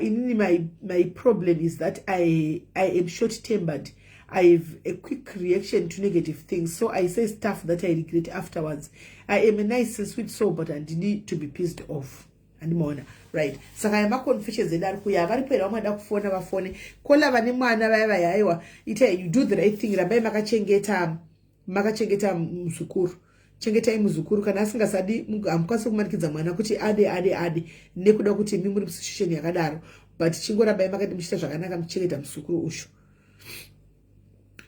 inini my problem is that I am short tempered. I have a quick reaction to negative things, so I say stuff that I regret afterwards. I am a nice and sweet soul, but I need to be pissed off." Handimaona? Right, saka yamaconfessions edu ari kuya. Varipo here vamwe vada kufona? Vafone. Kola vane mwana vaya vaya, aiwa, ita you do the right thing. Rambai makachengeta, makachengeta muzukuru. Chengetai muzukuru. Kana asingasadi, hamukwanisi kumanikidza mwana kuti ade ade ade nekuda kuti imi muri musituation yakadaro, but chingorambai makati muchiita zvakanaka, muchichengeta muzukuru ushu.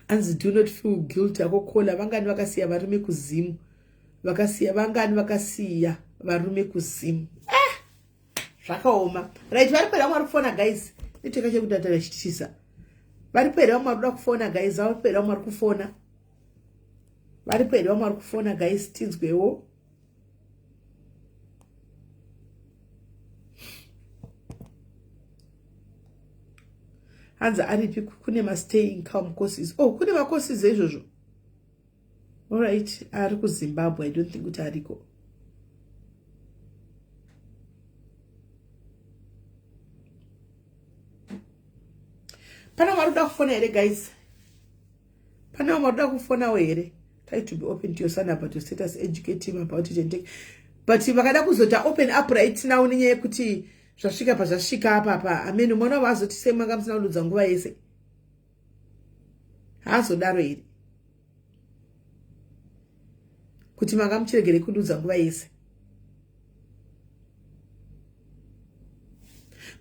Anzi, "Do not feel guilty akokola. Vangani vakasiya varume kuZimu? Vakasiya vangani vakasiya varume kuZimu?" Ah! Zvakaoma. Right, varipo here vamwe vari kufona guys? Network chekutatara chitisa. Varipo here vamwe vari kuda kufona guys? Varipo here vamwe vari kufona? Varipo here vamwe vari kufona guys? Tinzwewo. Hanzi aripi? Kune mastaying calm courses. Oh, kune macourses eizvozvo. Alright, ari kuZimbabwe, I don't think kuti ariko. Pane vari kuda kufona here guys? Pane vamwe vari kuda kufonawo here? Try to be open to your son about your status, educate him about it and take. But vakada kuzota open up right now nenyaya yekuti zvasvika pazvasvika apapa. Amen. Mwana wavo azoti sei manga musina kududza nguva yese. Haazodaro here? Kuti manga muchiregere kududza nguva yese.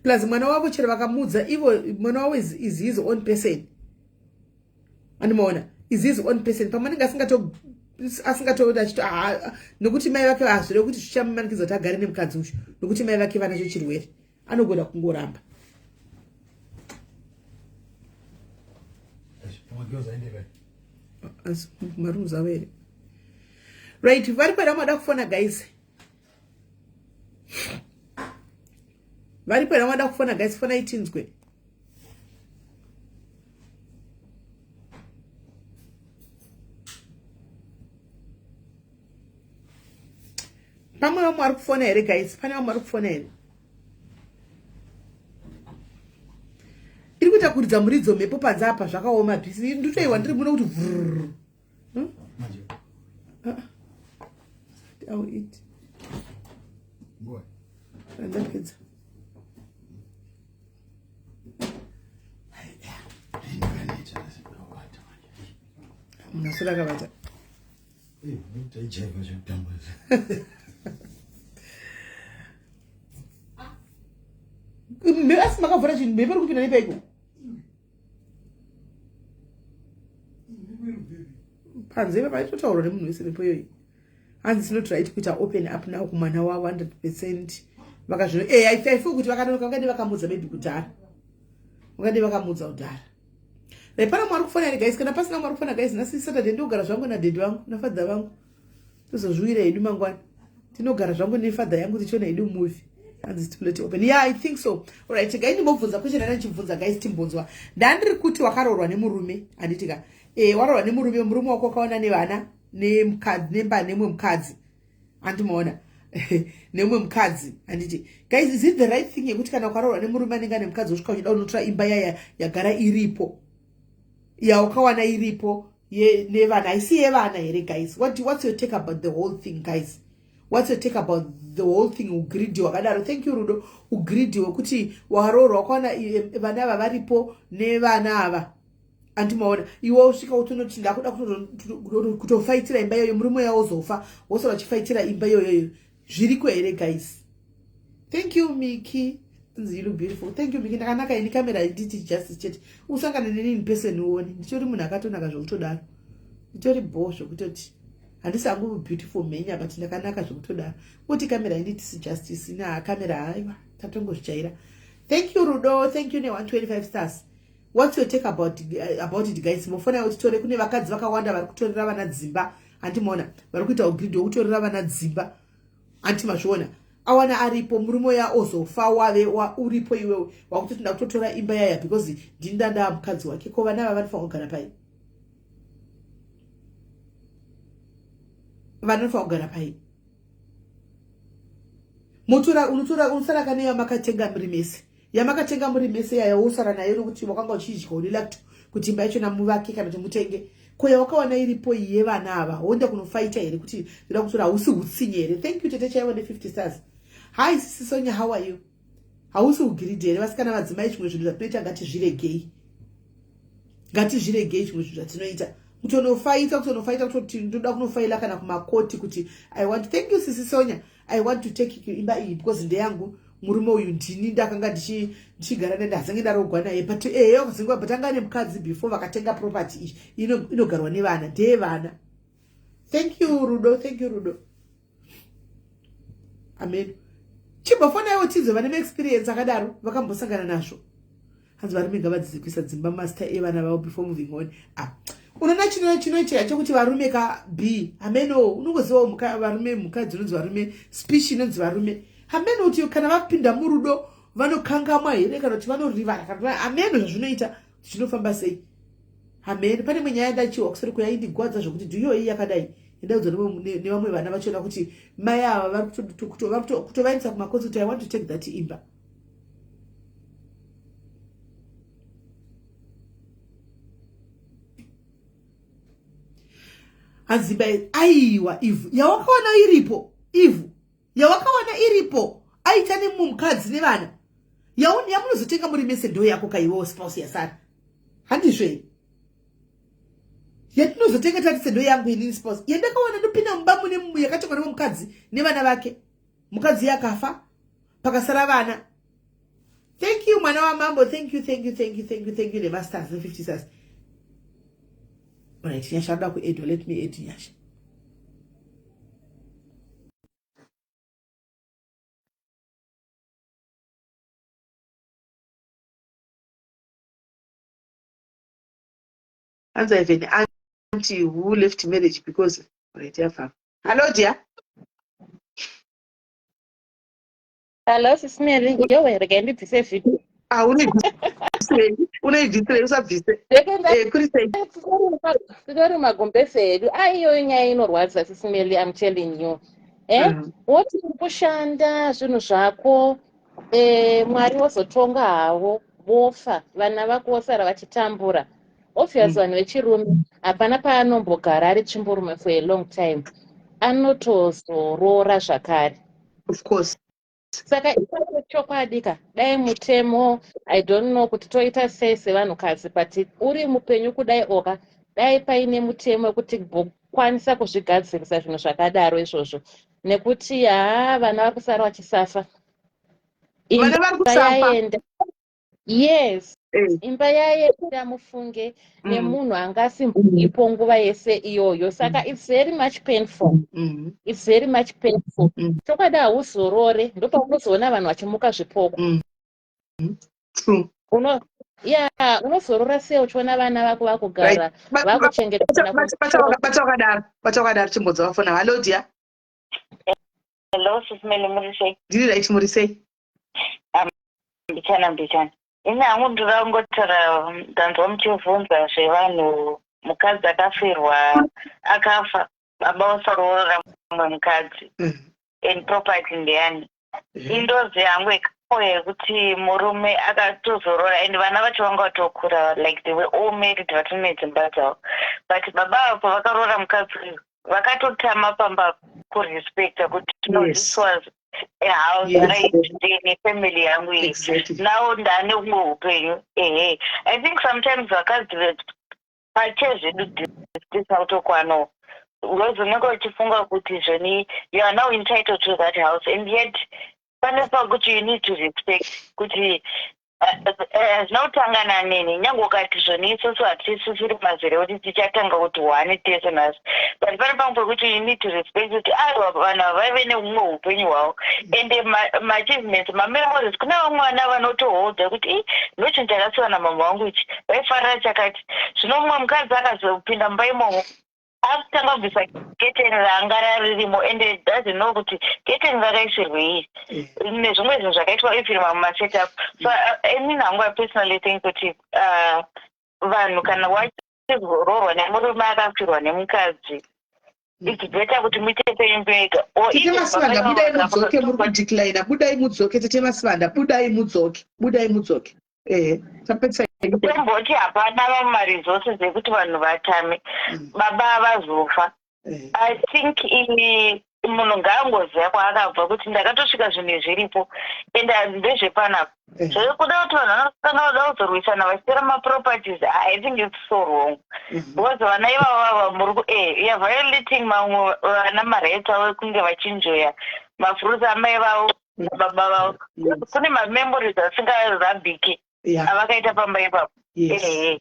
Plus mwana wavo chero vakamuudza ivo mwana wavo is his own person. Anomaona is his own person. Pamwe anenge asingatoda achito nokuti mai vake hazvire kuti zvichamumanikidza kuti agare nemukadzi uyu nokuti mai vake vanacho chirwere anogona kungoramba. Marooms avo here? Right, vari kweda mada kufona guys. Vari kweda mada kufona guys, fona itinzwe. Pamwe vamwe vari kufona here guys? Pane vamwe vari kufona here? Iri kuita kuridza muridzo mhepo panze apa zvakaoma bisi. Nditoiwa ndiri muno kuti vrrr. I'll eat. Ndapedza. Munhu asiri akavata. Asi makavhura chinhu mhepo iri kupinda nepaiko? Panze ipapa itotaurwa nemunhu wese mhepo iyoyi. Hanzi it's not right kuita open up now kumwana wavo 100% vakazvino eh I feel kuti vakanonoka vakade vakamudza maybe kudhara. Vakade vakamudza kudhara. Dai pana mwari kufona here guys? Kana pasina mwari kufona guys, nhasi Saturday ndogara zvangu na daddy vangu, na father vangu. Tozozviwira hedu mangwana. Tinogara zvangu ne father yangu tichiona hedu movie. Hanzi it's too late open. Yeah, I think so. All right, guys, ndimbobvunza question yana ndichibvunza guys timbonzwa. Ndandiri kuti wakaroorwa nemurume, handiti ka? Eh, waroorwa nemurume, murume wako wakaona nevana, nemukadzi, nemba nemumwe mukadzi. Andimaona nemumwe mukadzi, handiti? Guys, is it the right thing yekuti kana ukaroorwa nemurume anenge ane mukadzi wosvika uchida unotora imba yaya yagara iripo yaukawana iripo nevana, haisi yevana here guys? What's your take about the whole thing guys? What's your take about the whole thing? Ugreedy wakadaro. Thank you Rudo. Ugreedy wekuti waroorwa wakaona vana ava varipo nevana ava. Andimaona iwe usvika utonoti ndakuda kutofaitira imba iyoyo, murume uya wozofa wosara uchifaitira imba iyoyoyo. Zviriko here guys? Thank you Miki. You look beautiful. Thank you Miki. Ndakanaka ini kamera inditi justice chete. Usangane neni in person uone. Nditori munhu akatonaka zvekutodaro. Nditori bho zvekutoti. Handisi hangu beautiful mhenya but ndakanaka zvekutodaro. Kuti kamera inditi justice na kamera haiwa tatongozvijaira. Thank you Rudo. Thank you ne 125 stars. What's your take about it guys? Mofona kuti tore kune vakadzi vakawanda vari kutorera vana dzimba. Andimaona vari kuita ugreedy wekutorera vana dzimba. Anti mazviona. Awana aripo murume uya ozofa wave uripo iwewe wakutoti ndakutotora imba yaya because ndini ndandaa mukadzi wake. Ko vana ava vanofanira kugara pai? Vanofanira kugara pai? Motora unotora unosara kane yamakatenga muri mese. Yamakatenga muri mese yaya wosara nayo nokuti wakanga uchidya une lacto kuti imba yacho namuvake kana kuti mutenge. Ko yawakawana iripo iyi yevana ava woenda kunofaita here kuti ndoda kutora? Hausi hutsinye here? Thank you tete chaivo ne 50 stars. Hi sisi Sonia, how are you? Hausi ugiridi here? Vasikana vadzimai zvimwe zvinhu zvatinoita ngatizviregei. Ngatizviregei zvimwe zvinhu zvatinoita. Kutonofaita, kutonofaita kutoti ndoda kunofaila kana kumakoti kuti I want, thank you sisi Sonia, I want to take you imba iyi because ndeyangu. Murume uyu ndini ndakanga ndichigara naye, ndazenge ndarogwa naye but wakazengwa but anga ane mukadzi before vakatenga property iyi inogarwa nevana, ndeyevana. Thank you Rudo, thank you Rudo. Amen. Chimbofonaiwo tidzo vane experience akadaro vakambosangana nazvo. Hanzi varume ngavadzidze kuisa dzimba master evana vavo before moving on. Unoona chinoitika chekuti varume ka B hameno unongozivawo varume mukadzi unonzi varume speech inonzi varume hameno kuti kana vapinda murudo vanokangamwa here kana kuti vanorivara kana hameno zvazvinoita zvinofamba sei hameno. Pane imwe nyaya ndachiwa kuseri kuya indigwadza zvokuti ndiyo iyi yakadai ndaudzwa nevamwe vana vachiona kuti mai ava vari kutovaendesa kumakotsi kuti I want to take that imba. Hanzi aiwa, ivhu yawakawana iripo, ivhu yawakawana iripo, aita nemumwe mukadzi nevana, yamunozotenga muri mese, ndo yako kaiwewo spouse yasara. Handizvo yatinozotenga tati sendo yangu inini spouse yandakawana ndopinda mumba mune yakatengwa nemumwe mukadzi nevana vake, mukadzi yakafa, pakasara vana. Thank you, mwana wamambo. Thank you, thank you, thank you, thank you, thank you nemastars ne50 stars. Alright, Nyasha anoda kuedwa. Let me add Nyasha. Hanzi, "I have an auntie who left marriage because..." Right, yafamba. Hello, dear. Hello, Sis Mary. Yowe, regai ndibvise vhidhiyo. Ah, unoibvisirei? Unoibvisirei? Usabvise. Kuri sei? Titori magombese edu. Ah, iyoyo nyaya inorwadza, Sis Mary, I'm telling you. Eh? Woti uri kushanda zvinhu zvako, Mwari wozotonga havo, vofa, vana vako vosara vachitambura. Obvious, vanhu vechirume hapana paanombogara ari tsvimborume for a long time. Anotozoroora zvakare. Of course. Saka ipapo chokwadi ka, dai mutemo, I don't know kuti toita sei sevanhukadzi, but uri mupenyu kudai oka, dai paine mutemo wekuti bokwanisa kuzvigadzirisa zvinhu zvakadaro izvozvo, nekuti haa, vana vari kusara vachisafa. Vana vari Imba kusafa. yaenda, yes. Imba yaenda, mufunge, nemunhu angasimboripo nguva yese iyoyo. Saka it's very much painful. It's very much painful. Chokwadi hauzorore, ndopaunozoona vanhu vachimuka zvipoko. True. Uno ya unozorora sei uchiona vana vako vakugara vakuchengetana? Bata wakadaro, bata wakadaro, chimbodza wafona. Hello, dear. Hello, Sis Meli, muri sei? Ndiri right, muri sei? Mbichana mbichana. Ini hangu ndoda kungotaura, ndanzwa muchibvunza zvevanhu, mukadzi akafirwa, akafa, baba vasaroora mumwe mukadzi, and property ndeyani? Indozi yangu ikapo yekuti murume akatozorora and vana vacho vanga vatokura, like they were all married, vatone dzimba dzavo, but baba ava pavakaroora mukadzi uyu vakatotama pamba kurespecta kuti no, this was a house right nefamily yangu iyi. Now ndane humwe upenyu. Ehe, I think sometimes vakadzi pachezvedu tisina kutokwanawo, because unenge uchifunga kuti zvoni you are now entitled to that house, and yet pane pakuti you need to respect kuti hazvina kutangana neni. Nyange ukati zvoni isusu hatisisiri mazere kuti tichatanga kuti one tese nhasi, but pane pamwe pekuti you need to respect kuti aiwa, vanhu ava vaive neumwe upenyu hwavo, and maachievements, mamemories, kune vamwe vana vanotohodza kuti i ndo chinhu chakasiwa namama vangu ichi, vaifarira chakati. Zvino mumwe mukadzi akazopinda mumba imomo, akutanga kubvisa keteni ranga ririmo, and doesn't know kuti keteni rakaisirwei nezvimwe zvinhu zvakaitwa even mumasetup. So inini hangu, I personally think kuti vanhu kana wachizoroorwa nemurume akafirwa nemukadzi, it's better kuti muite penyu pega. Tete Masivanda, budai mudzoke, muri kudeclina. Budai mudzoke, Tete Masivanda, budai mudzoke, budai mudzoke. Ehe, tapedzisa. Tomboti hapana vamwe maresources ekuti vanhu vatame, baba vazofa. I think munhu ngaangoziva kwaakabva, kuti ndakatosvika zvinhu zviripo and ndezvepanapa. Zvekuda kuti vanhu vanotanga kuda kuzorwisana vachitora maproperties, I think it's so wrong, because vana ivavo vava muri ku you are violating mamwe vana marights avo ekunge vachinjoya mafruits amai vavo, baba vavo. Kune mamemories asingarabhiki avakaita pamba ipapo. Ehe.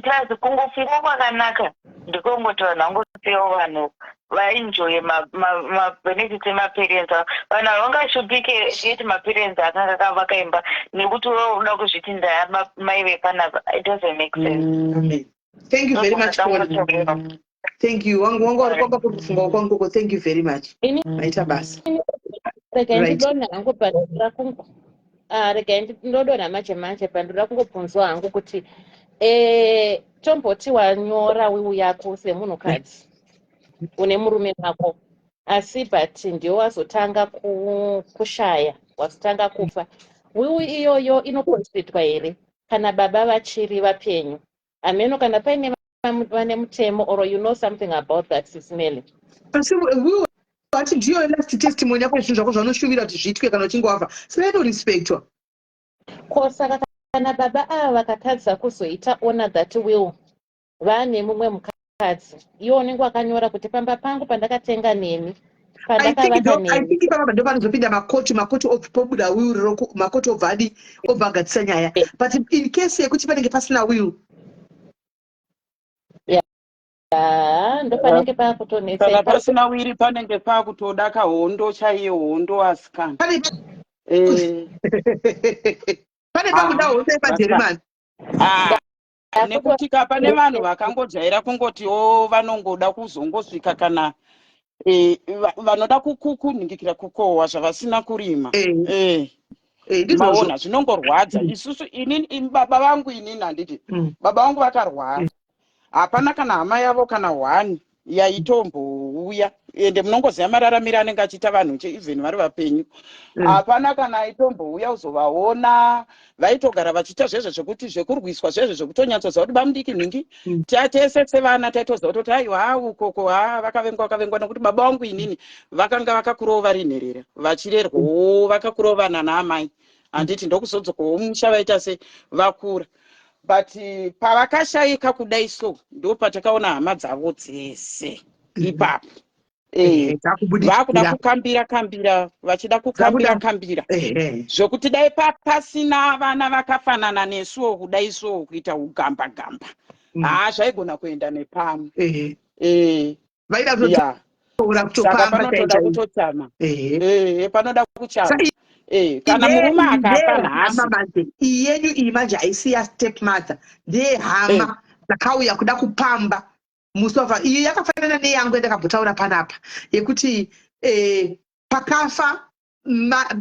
Plus kungofunga kwakanaka ndikongoti vanhu vangosiyawo vanhu vaenjoye mabenefits emaparents avo. Vanhu havangashupike yeti maparents akanga akavaka imba nekuti wewe unoda kuzviti ndaya mai vepanapa. It doesn't make sense. Amen. Thank you very much, Paul. Thank you. Wangu wanga uri kwamba kuri kufunga kwangu koko. Thank you very much. Maita basa. Regai ndidonha hangu pandinoda kungo, ah, regai ndinodonha manje manje pandinoda kungobvunzwa hangu kuti tomboti wanyora will yako semunhukadzi une murume wako, asi but ndiwe wazotanga kushaya, wazotanga kufa, will iyoyo inoconsiderwa here kana baba vachiri vapenyu? Hameno kana paine Vane mutemo or you know something about that, Sis Melly? Asi will ati ndiyo last testimony yako, zvinhu zvako zvaunoshuvira kuti zviitwe kana uchinge wafa, saka inorespektwa. Ko saka kana baba ava vakatadza kuzoita honor that will, vane mumwe mukadzi, iwo unenge wakanyora kuti pamba pangu pandakatenga nemi, pandakavaka I nemi. think ipapa ndo panozopinda makoti. Makoti pobuda will, makoti obva adi, obva agadzisa nyaya. But in case yekuti panenge pasina will? Ha, ndo panenge pakutonetsa. Kana pasina will, panenge pakutoda kahondo chaiyo, hondo, asikana. Pane pane pakuda hondo yepajeremani. Ah, nekuti ka pane vanhu vakangojaira kungoti o vanongoda kuzongosvika kana vanoda kunhingikira kukohwa zvavasina kurima. Ndizvozvo. Maona, zvinongorwadza. Isusu, inini, baba vangu, inini handiti, baba vangu vakarwara, hapana kana hama yavo kana hwani yaitombouya. Ende munongoziva mararamiro anenge achiita vanhu che even vari vapenyu. Hapana kana aitombouya kuzovaona. Vaitogara vachiita zvezvo zvekuti zvekurwiswa, zvezvo zvekutonyatsoziva kuti bamudiki nhingi. Tese sevana taitoziva kutoti aiwa, ha, ukoko, ha, vakavengwa, vakavengwa, nekuti baba vangu inini vakanga vakakurawo vari nherera, vachirerwawo, vakakurawo vana naamai, handiti? Ndokuzodzokawo musha vaita se vakura. But pavakashayika kudai, so ndo patakaona hama dzavo dzese ipapo. Dzakubudikira. Vakuda kukambira kambira, vachida kukambira kambira, zvokuti dai pasina vana vakafanana nesuwo kudai, so kuita ugamba gamba, haa, zvaigona kuenda nepamwe. Vaida kutotora, Saka kutopamba. panotoda Chaizvo. kutochama. Panoda kuchama. Kana murume akafa nhasi, Hama manje, iyi yenyu iyi manje haisi yastep mother, ndeyehama dzakauya kuda kupamba musi wafa. Iyi yakafanana neyangu yandakambotaura panapa yekuti pakafa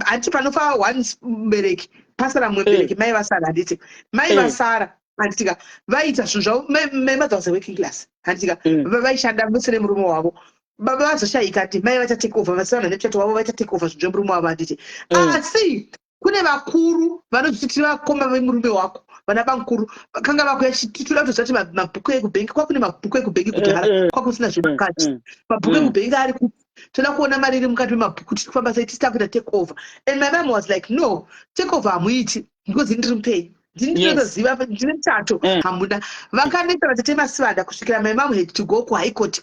handiti panofa one mubereki, pasara mumwe mubereki, mai vasara, handiti? Mai vasara, handitika? Vaita zvinhu zvavo. My mother was a working class, handitika? Vaishanda vese nemurume wavo. Baba vazoshayika, ndi mai vacha take over, vasana nemuchato wavo, vacha take over zvinhu zvemurume wavo, handiti? Asi kune vakuru vanozviti tiri vakoma vemurume wako, vana bamukuru vakanga vakuya, toda kutoziva kuti mabhuku ekubhengi, kwakune mabhuku ekubhengi kudhara, kwakusina zvemukati, mabhuku ekubhengi ari kupi? Toda kuona mari iri mukati memabhuku, tiri kufamba sei, tisita kuita take over. And my mom was like, "No, take over hamuiti because ndiri mupenyu, ndini ndinotoziva, ndine muchato." Hamuna. Vakanetsa vatete Masivanda kusvikira my mom had to go kuHigh Court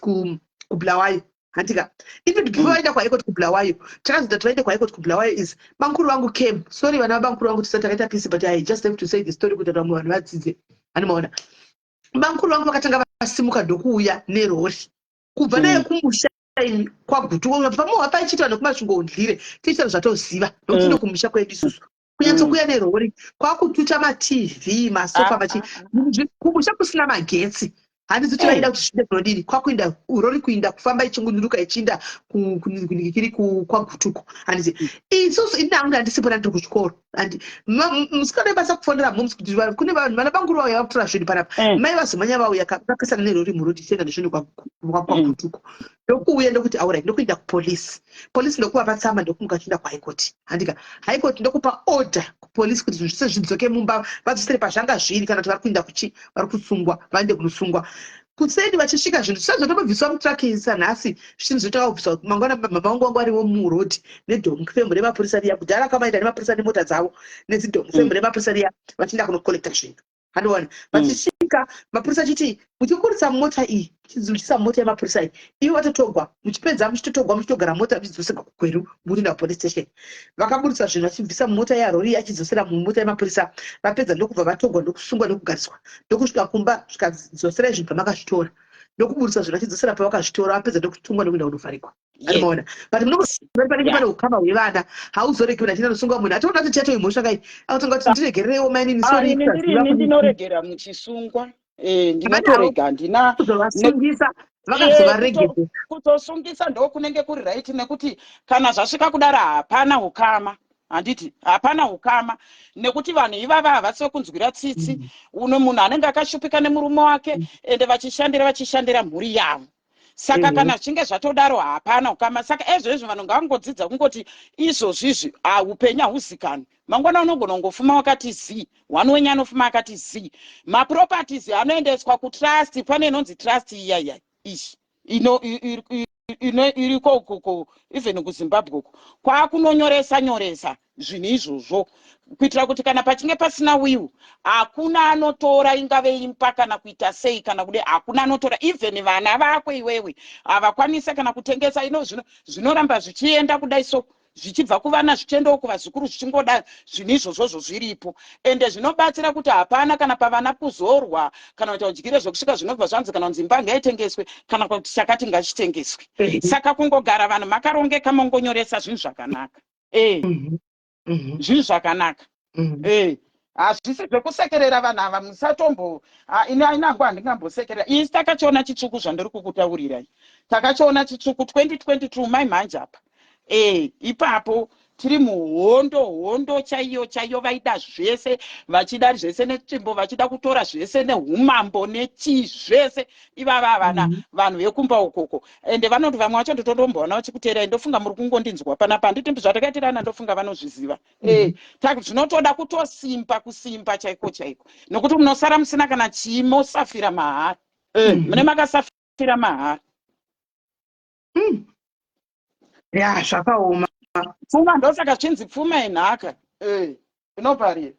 kuBulawayo, handika? Even before vaenda kuHigh Court kuBulawayo, takazoita kuti vaende kuHigh Court kuBulawayo is bankuru vangu came. Sorry, vana vabankuru vangu, tisati takaita peace, but I just have to say the story kuti vamwe vanhu vadzidze, handimaona? Bankuru vangu vakatanga vasimuka ndokuuya nerori kubva naye kumusha imi kwaGutu. Pamoha paichiitwa nekuMasvingo, undlire tichiita zvatoziva nokuti ndokumusha kwedu isusu. Kunyatsokuya nerori kwakututa maTV, masofa, machi kumusha kusina magetsi, handisi kuti vaida kuti zviinde kunodini, kwakuinda rori, kuinda kufamba ichingunduruka ichiinda kunikiri kwaGutuko, handiti? Isusu, ini hangu handisipo, ndiri kuchikoro. Handi musikana webasa kufonera moms kuti kune vanhu vana banguru vauya vakutora zvinhu panapa. Mai vazomanya vauya vakapesana nerori murodi ichienda nezvinhu kwaGutuko. Ndokuuya ndokuti alright, ndokuenda kupolisi. Polisi ndokuvapa tsamba, ndokumuka chienda kuHigh Court, handika? High Court ndokupa order kupolisi kuti zvinhu zvese zvidzoke mumba, vadzosere pazvanga zviri, kana kuti vari kuenda kuchi, vari kusungwa, vaende kunosungwa. Kuseni vachisvika, zvinhu zvisazotobviswa mutraki sanhasi, zvinhu zvotanga kubviswa mangwana. Mama vangu vangu variwo murodhi nedhongi fembu remapurisa riya. Kudhara kamaenda nemapurisa nemota dzavo nezidhongi fembu remapurisa riya, vachienda kunokolekta zvinhu, handiona? Vachisvika mapurisa achiti, "Muchiburitsa mota iyi, muchiisa mota yemapurisa iyi," ivo vatotogwa, muchipedza muchitotogwa, muchitogara mota, muchidzoserwa kuGweru, murinda kupolice station. Vakaburitsa zvinhu vachibvisa mumota yarori, achidzosera mumota yemapurisa. Vapedza ndokubva vatogwa, ndokusungwa, ndokugariswa, ndokusvika kumba, zvikadzoserai zvinhu pamakazvitora, ndokuburitsa zvinhu vachidzosera pavakazvitora. Vapedza ndokutungwa, ndokuenda kunovharikwa. Anomaona? But munovari panenge pane ukama hwevana, hauzoregi munhu achienda nosunga munhu atoona kuti chatoi mhosva kai, akutonga kuti ndiregererewo mainini, sorry. Ini kusaziva ndirini ndinoregera muchisungwa. Ndinotorega, handina. Kuzovasungisa, vakazovaregedza. Kutosungisa ndo kunenge kuri right, nekuti kana zvasvika kudaro hapana ukama, handiti? Hapana ukama, nekuti vanhu ivava havasi vekunzwira tsitsi. Uno munhu anenge akashupika nemurume wake, ende vachishandira mhuri yavo. Saka kana zvichinge zvatodaro, hapana ukama. Saka ezvezvo vanhu ngavangodzidza kungoti izvozvizvi upenyu hauzikanwi. Mangwana unogona kungofuma wakati zii, one wenyu anofuma akati zii. Maproperties anoendeswa kutrust. Pane inonzi trust iya iya ishi ino iriko ukoko, even kuZimbabwe uko kwakunonyoresa nyoresa zvinhu izvozvo, kuitira kuti kana pachinge pasina will, hakuna anotora, ingave imba kana kuita sei kana kude, hakuna anotora. Even vana vako iwewe havakwanise kana kutengesa. Ino zvinoramba zvichienda kudai, so zvichibva kuvana zvichiendawo kuvazukuru, zvichingoda. Zvinhu izvozvozvo zviripo, ende zvinobatsira kuti hapana kana pavana kuzorwa kana kuita udyire zvekusvika zvinobva zvanzi kana kunzi imba ngaitengeswe kana kuti chakati ngachitengeswe. Saka kungogara vanhu makarongeka, mongonyoresa zvinhu zvakanaka. Zvinhu zvakanaka. Hazvisi zvekusekerera vanhu ava. Musatombo, ini ainangu handingambosekerera. Isi takachiona chitsvuku, zvandiri kukutaurirai, takachiona chitsvuku 2022 mai mhanje apa. Ipapo tiri muhondo, hondo chaiyo chaiyo. Vaida zvese, vachida zvese netsvimbo, vachida kutora zvese neumambo nechii zvese. Ivava havana vanhu vekumba ukoko, ende vanoti vamwe vacho ndotondomboona vachikuteerai. Ndofunga muri kungondinzwa panapa, handiti? Zvatakaitirana, ndofunga vanozviziva. Zvinotoda kutosimba, kusimba chaiko chaiko, nokuti munosara musina kana chii, mosafira mahara. Mune makasafira mahara. Ya, zvakaoma. Pfuma, ndosaka zvichinzi pfuma yenhaka inoparira.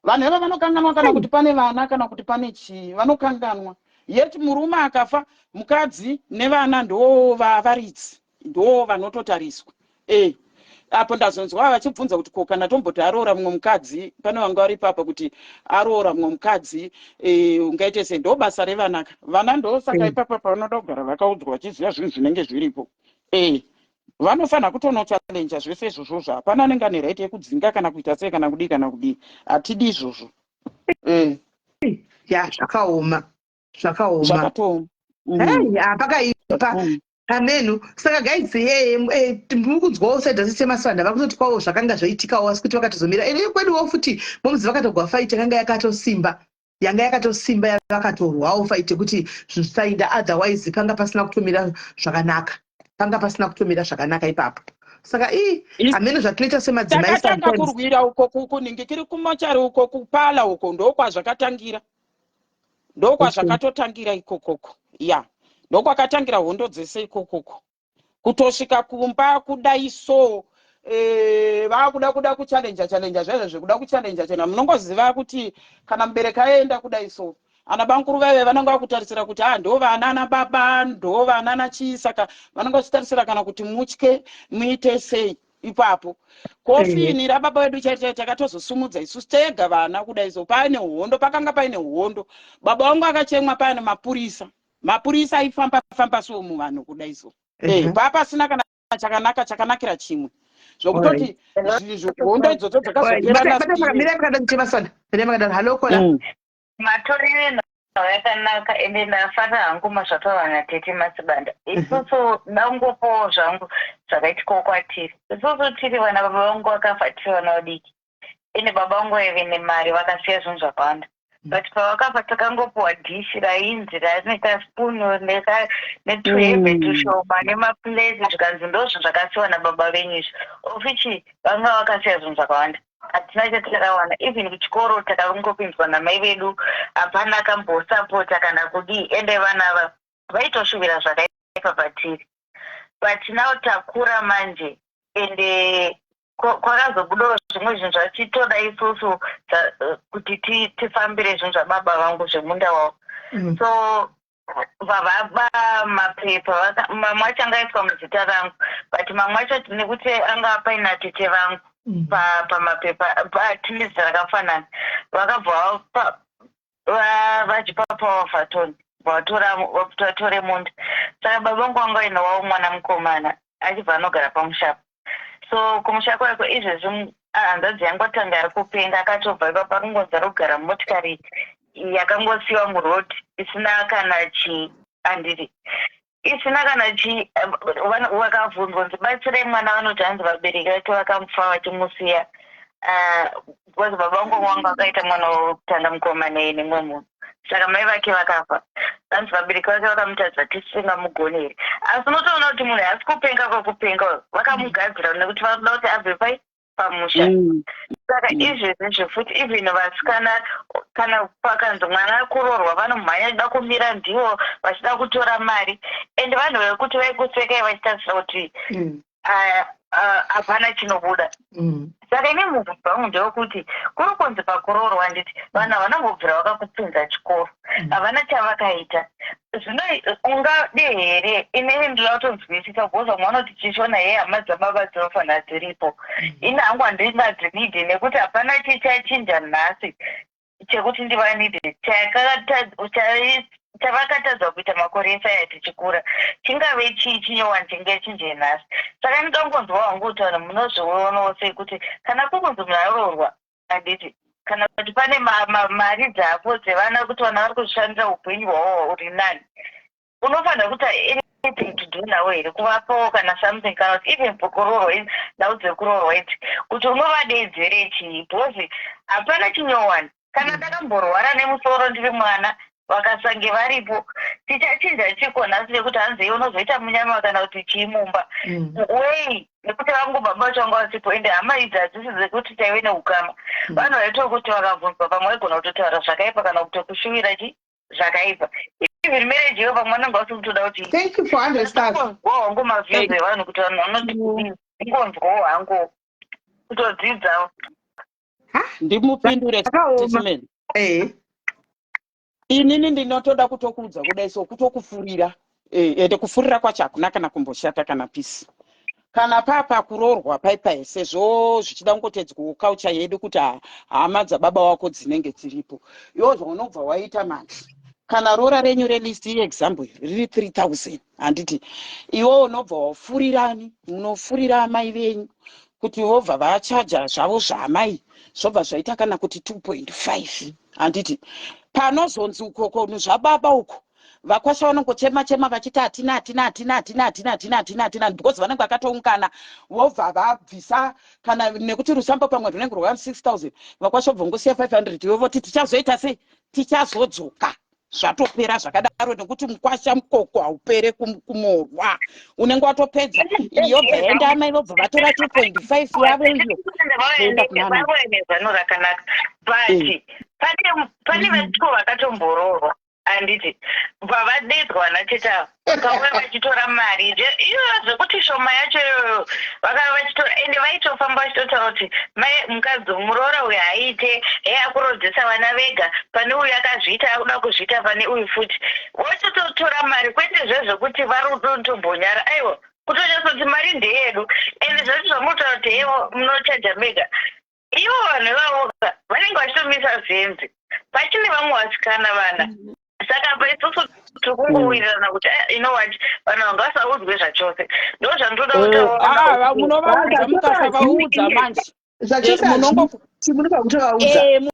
Vanhu ivo vanokanganwa kana kuti pane vana kana kuti pane chii, vanokanganwa. Yeti murume akafa, mukadzi nevana ndo varidzi, ndo vanototariswa. Apo ndazonzwa vachibvunza kuti ko kana tomboti aroora mumwe mukadzi, pane vanga vari ipapa kuti aroora mumwe mukadzi, ungaite sei? Ndo basa revanaka, vana. Ndosaka ipapa pavanoda kugara vakaudzwa, vachiziva zvinhu zvinenge zviripo. Vanofanira kutonochalenja zvese izvozvozvo. Hapana anenge ane right yekudzinga kana kuita sei kana kudii kana kudii. Hatidi izvozvo. Ya, zvakaoma, zvakaoma. Zvakatooma. Hey, pakaipa. Amenu. Saka guys, muri kunzwawo side raSistemasanda, vari kutoti kwavo zvakanga zvaitikawo, asi kuti vakatozomira. Ende kweduwo futi momuzi vakatogwa fight yakanga yakatosimba, yanga yakatosimba, yavakatorwawo fight yekuti zvinhu zvisainda. Otherwise panga pasina kutomira zvakanaka, panga pasina kutomira zvakanaka ipapo. Saka ii, hameno zvatinoita semadzimai. Takatanga Sometimes. Kurwira uko kuningikiri kumochari uko, kupala uko, ndokwazvakatangira, ndokwazvakatotangira ikokoko. Ya, ndokwakatangira hondo dzese ikokoko, kutosvika kumba kudai. So vakuda kuda kuchallenja challenja zvaizvo, zvekuda kuchallenja chena. Munongoziva kuti kana mubereki aenda kudai, so ana bankuru vaive vanenge vakutarisira kuti a ndo vana ana baba, ndo vana ana chii. Saka vanenge vachitarisira kana kuti mutye, muite sei ipapo. Kofini rababa vedu chai chai takatozosumudza isusu tega vana kudai. So paine hondo, pakanga paine hondo. Baba vangu akachemwa paine mapurisa, mapurisa aifamba famba so muvanhu kudai. So papasina kana chakanaka, chakanakira chimwe, zvokutoti hondo idzodzo dzakazopera. Mirai makadaro, Chemasanda, mirai makadaro. Hello, caller. Matorire nhau yakanaka, ende ndafara hangu mazvataura natete Masibanda. Isusu dangopowo zvangu zvakaitikawo kwatiri. Isusu tiri vana, baba vangu vakafa tiri vana vadiki, ende baba vangu vaive nemari, vakasiya zvinhu zvakawanda, but pavakafa takangopiwa dhishi rainzi rine kaspunu netuhembe tushoma nemaplates, zvikanzi ndozvo zvakasiwa nababa venyu izvi, of which vanga vakasiya zvinhu zvakawanda. Hatina chatakawana. Even kuchikoro takangopinzwa namai vedu, hapana akambosapota kana kudii. Ende vana ava vaitoshuvira zvakaipa patiri, but now takura manje, ende kwakazobudawo zvimwe zvinhu zvachitoda isusu kuti tifambire zvinhu zvababa vangu zvemunda wavo. So vavaba mapepa, mamwe acho anga aiswa muzita rangu, but mamwe acho nekuti anga paina tete vangu pamapepa, tine zita rakafanana, vakabva vachipa power of attorney, vatore munda. Saka baba vangu vanga vaine wavo mwana mukomana, achibva anogara pamushapo. So kumusha kwako izvezvi, hanzvadzi yangu atanga ari kupenga, akatobva ipapo, akangonzi ari kugara mumotikari yakangosiyiwa muroad, isina kana chii, handiti, isina kana chii. Vakabvunzwa kunzi batsirai mwana, vanoti hanzi vabereki vake vakamufa vachimusiya, because baba vangu vanga vakaita mwana wekutanga mukomana nemumwe munhu. Saka mai vake vakafa, vanzi vabereki vake vakamutadza, tisingamugoni here? Asi unotoona kuti munhu haasi kupenga kwekupenga uyu, vakamugadzira nekuti vakuda kuti abve pai pamusha. Saka izvezvizvi futi, even vasikana, kana pakanzi mwana akuroorwa, vanomhanya kuda kumira ndivo vachida kutora mari, and vanhu vekuti vaikusekai vachitarisira kuti hapana chinobuda. Saka ine mubvunzo wangu ndewekuti kuri kunzi pakuroorwa, handiti vanhu havana kumbobvira vakakupinza chikoro, havana chavakaita. Zvino ungade here? Inini ndinoda kutonzwisisa, because vamwe vanoti chishona ye hama dzababa dzinofanira dziripo. Ini hangu handingadzinidhi, nekuti hapana chichachinja nhasi chekuti ndivanidhe. Chavakatadza kuita makore ese aya tichikura chingave chii chinyowani chinge chinje nhasi? Saka ndingangonzwa hangu kuti vanhu munozvionawo sei kuti kana kukunzi munhu aroorwa, handiti kana kuti pane mari dzako dzevana, kuti vana vari kuzvishandira upenyu hwavo uri nani, unofanira kuita anything to do navo here, kuvapawo kana something, kana kuti even kuroorwa, nhau dzekuroorwa idzi, kuti unovadedzere chii? Because hapana chinyowani. Kana ndakamborwara nemusoro ndiri mwana, vakasange varipo, tichachinja chiko nhasi nekuti hanzi iwe unozoita munyama kana kuti chii mumba wei? Nekuti vangu baba vacho vanga vasipo, ende hama idzi hadzisi dzekuti taive neukama. Vanhu vaitwa kuti vakabvunzwa, pamwe vaigona kutotaura zvakaipa kana kutokushuvira chi zvakaipa. Even marriage iyo, pamwe vanenge vasi kutoda kuti Thank you for 100 stars. Ngonzwawo hangu maviews evanhu kuti vanhu vanoti kudii. Ngonzwawo hangu kutodzidzawo. Ndimupindure. Zvakaoma. Sis Melly. Inini ndinotoda kutokuudza kudai, so kutokufurira, ende kufurira kwacho hakuna kana kumboshata kana pisi. Kana papa kuroorwa paipai, sezvo zvichida kungotedzwawo culture yedu kuti hama dzababa wako dzinenge dziripo, iwo zvaunobva waita manje, kana rora renyu relist, example, riri 3000, handiti iwo unobva wafurirani, munofurira amai venyu kuti vobva vachaja zvavo zvaamai, zvobva zvaita kana kuti 2.5, handiti panozonzi ukoko zvababa uko, vakwasha vanongochema chema vachiti hatina, hatina, hatina, hatina, hatina, hatina, hatina, hatina, because vanenge vakatoungana, vobva vabvisa kana nekuti rusambo pamwe runenge rwaka 6000, vakwasha vobva ngosiya 500, ivo voti tichazoita sei? Tichazodzoka. Zvatopera zvakadaro, nekuti mukwasha mukoko haupere kumorwa, unenge watopedza. Yobva yaenda, amai vobva vatora 2.5 yavo iyo, zvoenda kuna amai. Nezano rakanaka, but pane vatiko vakatombororwa, handiti vavadedzwa vana tete ava, kauya vachitora mari iyoyo, zvekuti shoma yacho iyoyo vakava vachitora, ende vaitofamba vachitotaura kuti mai mukadzi muroora uyu haiite, he akurodzesa vana vega, pane uyu akazviita, akuda kuzviita, pane uyu futi, votototora mari, kwete zvezvekuti vari kutombonyara. Aiwa, kutonyatsoti mari ndeyedu. Ende zvati zvamunotaura kuti hewo munochaja mega, ivo vanhu ivavoka vanenge vachitomisa zenze pachine vamwe vasikana vana. Saka apa isusu tiri kungowirirana kuti you know what, vanhu vanga vasaudzwe zvachose, ndo zvandoda Ah, munovaudza, mukasavaudza manje Zvachose. Munofa kutovaudza.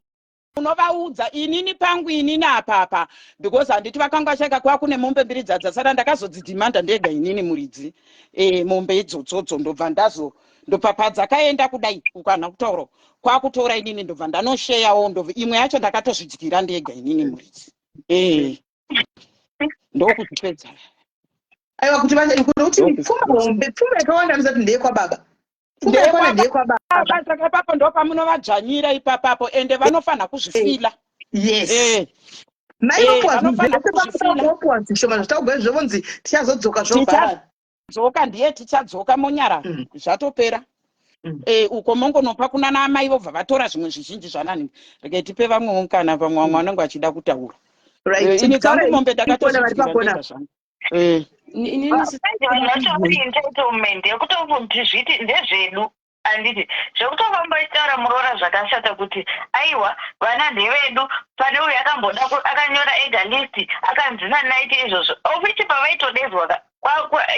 Munovaudza. Inini pangu, inini apapa, because handiti vakanga vashaika, kwa kune mombe mbiri dzadzasara, ndakazodzidhimanda ndega inini muridzi, mombe idzodzodzo, ndobva ndazo ndobva padzakaenda kudai ukana kutaura kwakutora inini, ndobva ndanosheyawo, ndobva imwe yacho ndakatozvidyira ndega inini muridzi, ndokuzvipedza. Aiwa, kuti kuti pfuma hombe, pfuma yakawanda musati ndeyekwababa, pfuma yakawanda ndeyekwababa. Saka ipapo ndo pamunovadzvanyira ipapapo, ende vanofanira kuzvifila. Yes. Mai Vanofanira kuzvifila. Vapuwa zvishoma zvataugwa zvovonzi tichazodzoka, zvobva. Tichadzoka, ndiye tichadzoka, monyara. Zvatopera. Uko mongonopa kuna naamai, vobva vatora zvimwe zvizhinji zvanani. Regai tipe vamwewo mukana, vamwe vamwe vanenge vachida kutaura. Ini dzangu mombe ndakatozvidyira ndega zvangu. Inini Vanhu vatori entitlement yekutoti zviti ndezvedu, handiti zvekutofamba achitaura muroora zvakashata kuti aiwa, vana ndevedu, pane uyu akamboda akanyora ega list, akanzi nanaite izvozvo, of which pavaitodedzwa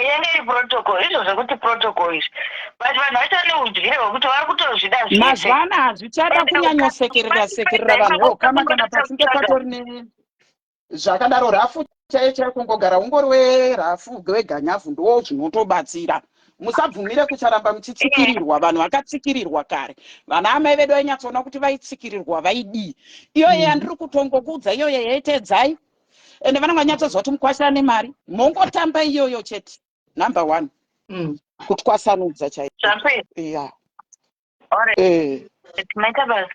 yanga iri protocol, izvo zvekuti protocol izvi, but vanhu vacho vane udyire hwekuti vari kutozvida zvese. Mazuva ano hazvichada kunyanyosekerera sekerera vanhu vokama kana pasinge patori ne zvakadaro. Rafu chaiyo chaiyo, kungogara ungori werafu weganyavhu, ndo zvinotobatsira. Musabvumire kucharamba muchitsikirirwa. Vanhu vakatsikirirwa kare, vana amai vedu vainyatsoona kuti vaitsikirirwa vaidii. Iyoyo yandiri kutongokuudza iyoyo yaitedzai, ende vanenge vanyatsoziva kuti mukwasha ane mari, mongotamba iyoyo chete. Number one, kutwasanudza chaiko. Zvapera. Ya. Alright. Maita basa.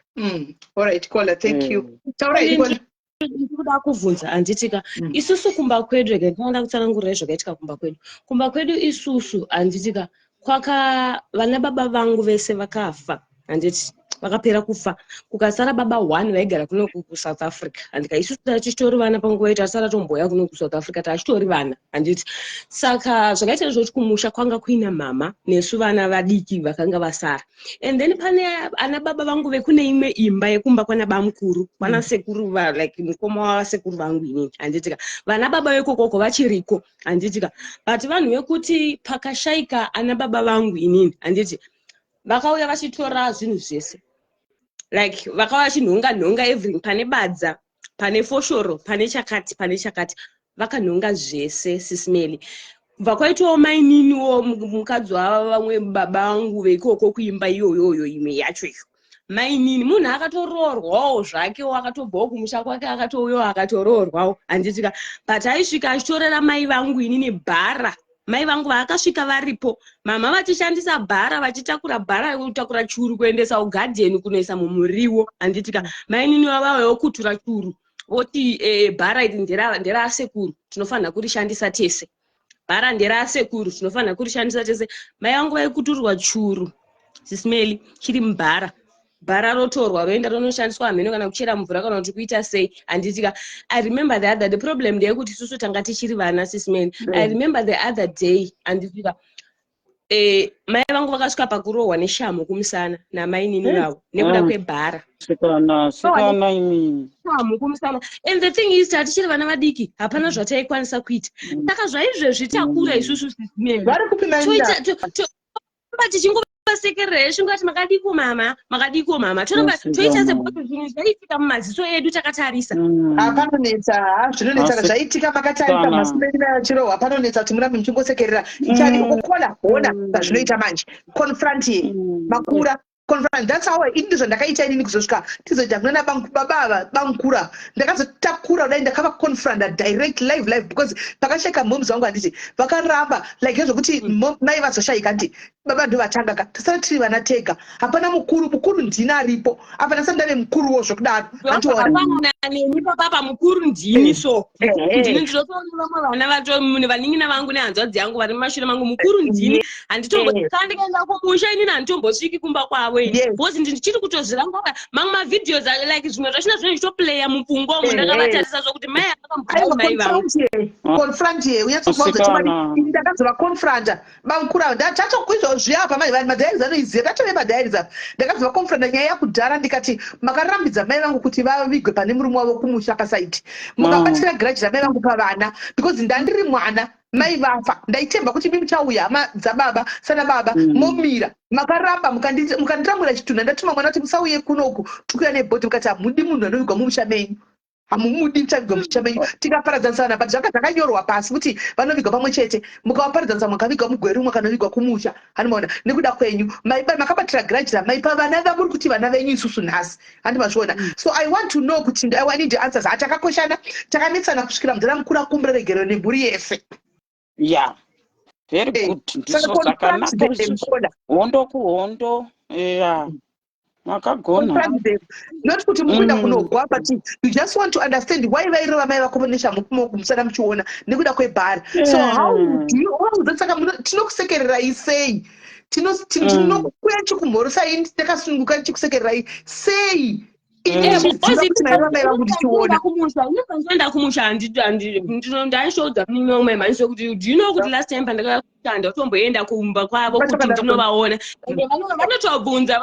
Alright, caller, thank you. Taurai, caller. Ndikuda kubvunza, handitika? Isusu kumba kwedu, rega ndinoda kutsanangurira zvakaitika kumba kwedu. Kumba kwedu isusu, handitika, kwaka vana baba vangu vese vakafa, handiti? Vakapera kufa, kukasara baba one vaigara kuno kuSouth Africa, handika? Isusu tachitori vana panguva iyo, tasara tomboya kuno kuSouth Africa, tachitori vana, handiti? Saka zvakaita zvekuti kumusha kwanga kuina mama nesu vana vadiki vakanga vasara. And then pane ana baba vangu vekune imwe imba yekumba kwana bamukuru, kwana sekuru va, like mukoma wavasekuru vangu inini, handitika? Vana baba vekokoko vachiriko, handitika? But vanhu vekuti pakashaika ana baba vangu inini, handiti, vakauya vachitora zvinhu zvese, like vakauya vachinhonga nhonga everything, pane badza, pane foshoro, pane chakati, pane chakati, vakanhonga zvese, Sis Melly. Kubva kwaitawo maininiwo, mukadzi wava vamwe baba vangu veikoko kuimba iyoyoyo imwe yacho iyo. Mainini munhu akatoroorwawo zvakewo, akatobvawo kumusha kwake, akatouyawo akatoroorwawo, handitika? But aisvika achitorera mai vangu inini bhara. Mai vangu vaakasvika varipo, mama vachishandisa bhara, vachitakura bhara, kutakura churu kuendesa kugadheni kunoisa mumuriwo, handitika? Mainini vavauyawo kutura churu, voti, "Bhara iri nderasekuru, tinofanira kurishandisa tese. Bhara nderasekuru, tinofanira kurishandisa tese." Mai vangu vaikuturwa churu, Sis Melly, chiri mubhara. Bhara rotorwa, roenda ronoshandiswa hameno kana kuchera mvura kana kuti kuita sei, handitika? I remember the other, the problem ndeyekuti isusu tanga tichiri vana, Sis Melly. I remember the other day, handitika, mai vangu vakasvika pakurohwa neshamhu kumusana namainini vavo nekuda kwebhara. Sikana, sikana imini. Shamhu kumusana. And the thing is, tatichiri vana vadiki, hapana zvataikwanisa kuita. Saka zvaizvezvi takura isusu, Sis Melly, Vari kupi mainda? Toita tichingovasekerera, chingati, "Makadiko mama? Makadiko mama?" Toramba toita sekuti zvinhu zvaitika mumaziso edu takatarisa. Panonetsa, ha, zvinonetsa. Asi- Zvaitika makatarisa. Kana. Masimeni achirohwa, panonetsa kuti murambe muchingosekerera. Chari ukola hona zvazvinoita manje. Confront ye makura, confront. That's how ini ndozvandakaita inini kuzosvika tizoita kunana baba ava bamukura. Ndakazotakura kudai, ndakava confronta direct, live live, because pakashayika moms vangu, handiti, vakaramba like zvokuti mai vazoshayika, handiti, baba ndovatanga ka. Tasara tiri vana tega, hapana mukuru. Mukuru ndini aripo apa, ndasati ndave mukuruwo zvokudaro, handiona? Hapana neni papapa, mukuru ndini. So ndini ndinotoona vamwe vana vato vanin'ina vangu nehanzvadzi yangu vari mumashure mangu. Mukuru ndini. Handitombo, ndikaenda kumusha inini handitombosviki kumba kwavo ini, because ndichiri kutozvirangara mamwe mavideos, like zvimwe zvachina zvinenge zvichitoplaya mupfungwa umo ndakavatarisa, zvokuti mai akambodai mai vangu. Confront ye, unyatsokuvaudza chokwadi. Ini ndakazovaconfronta bamukuru ava tatoizvozvi apa manje vanhu madiaries anoiziva, tatove madiaries apa. Ndakazovaconfronta nyaya yakudhara, ndikati, "Makarambidza mai vangu kuti vavigwe pane murume wavo kumusha pasaiti, mukabatira grudge ramai vangu pavana, because ndandiri mwana mai vafa, ndaitemba kuti imi muchauya, hama dzababa sana baba, momira. Makaramba, mukandiramwira chitunha. Ndatuma mwana kuti musauye kunoku, tikuya nebhodhi, mukati hamudi munhu anovigwa mumusha menyu, hamumudi muchavigwa mumusha menyu. Tikaparadzanisana, but zvanga zvakanyorwa pasi kuti vanovigwa pamwe chete. Mukavaparadzanisa, makavigwa mugweru, umwe akanovigwa kumusha, handimaona? Nekuda kwenyu makabatira grudge ramai pavana vamuri kuti vana venyu isusu nhasi, handimazviona? So I want to know kuti I need answers. Hatakakoshana, takanetsana kusvikira mudhara mukuru akumbira regerero nemhuri yese. Yeah, very good. Saka Ndizvo confront zvakanaka them, izvozvo. Kola. Hondo kuhondo, yeah, makagona. Confront them, not kuti mukuenda kunogwa, but you just want to understand why vairova mai vako neshamhu kumusana muchiona nekuda kwebhara. So how do you waudza? Saka tinokusekererai sei? Tinokuya ndichikumhorosai ndakasununguka, ndichikusekererai sei ini ndichiziva kuti mairova mai vangu ndichiona? Kumusha inoenda kumusha, ndaishoudza munin'ina wangu mai mhaniso kuti, "Do you know kuti last time pandakauya kumusha ndatomboenda kumba kwavo kuti ndinovaona?" Ende vanotobvunza,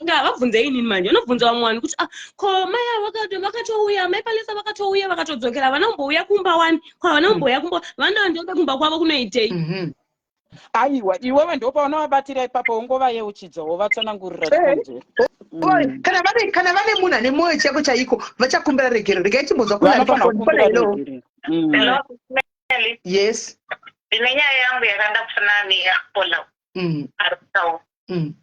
nga vabvunze inini manje, vanobvunza vamwe vanhu kuti, "Ah, ko mai ava vakatouya, mai Palesa vakatouya vakatodzokera, havana kumbouya kumba wani? Ko havana kumbouya kumba? Vanoda ndiende kumba kwavo kunoitei?" Aiwa, iwewe ndopaunovabatira ipapo, wongovayeuchidza, wovatsanangurira chikonzero. Oi, kana vane munhu ane mwoyo chaiko chaiko, vachakumbira regero. Regai timbonzwa kuna ari Vanofanira pafoni. kukumbira Hello. regero. Hello, Melly. Yes. Ndine nyaya yangu yakanda kufanana neyapola. Ari kutaura.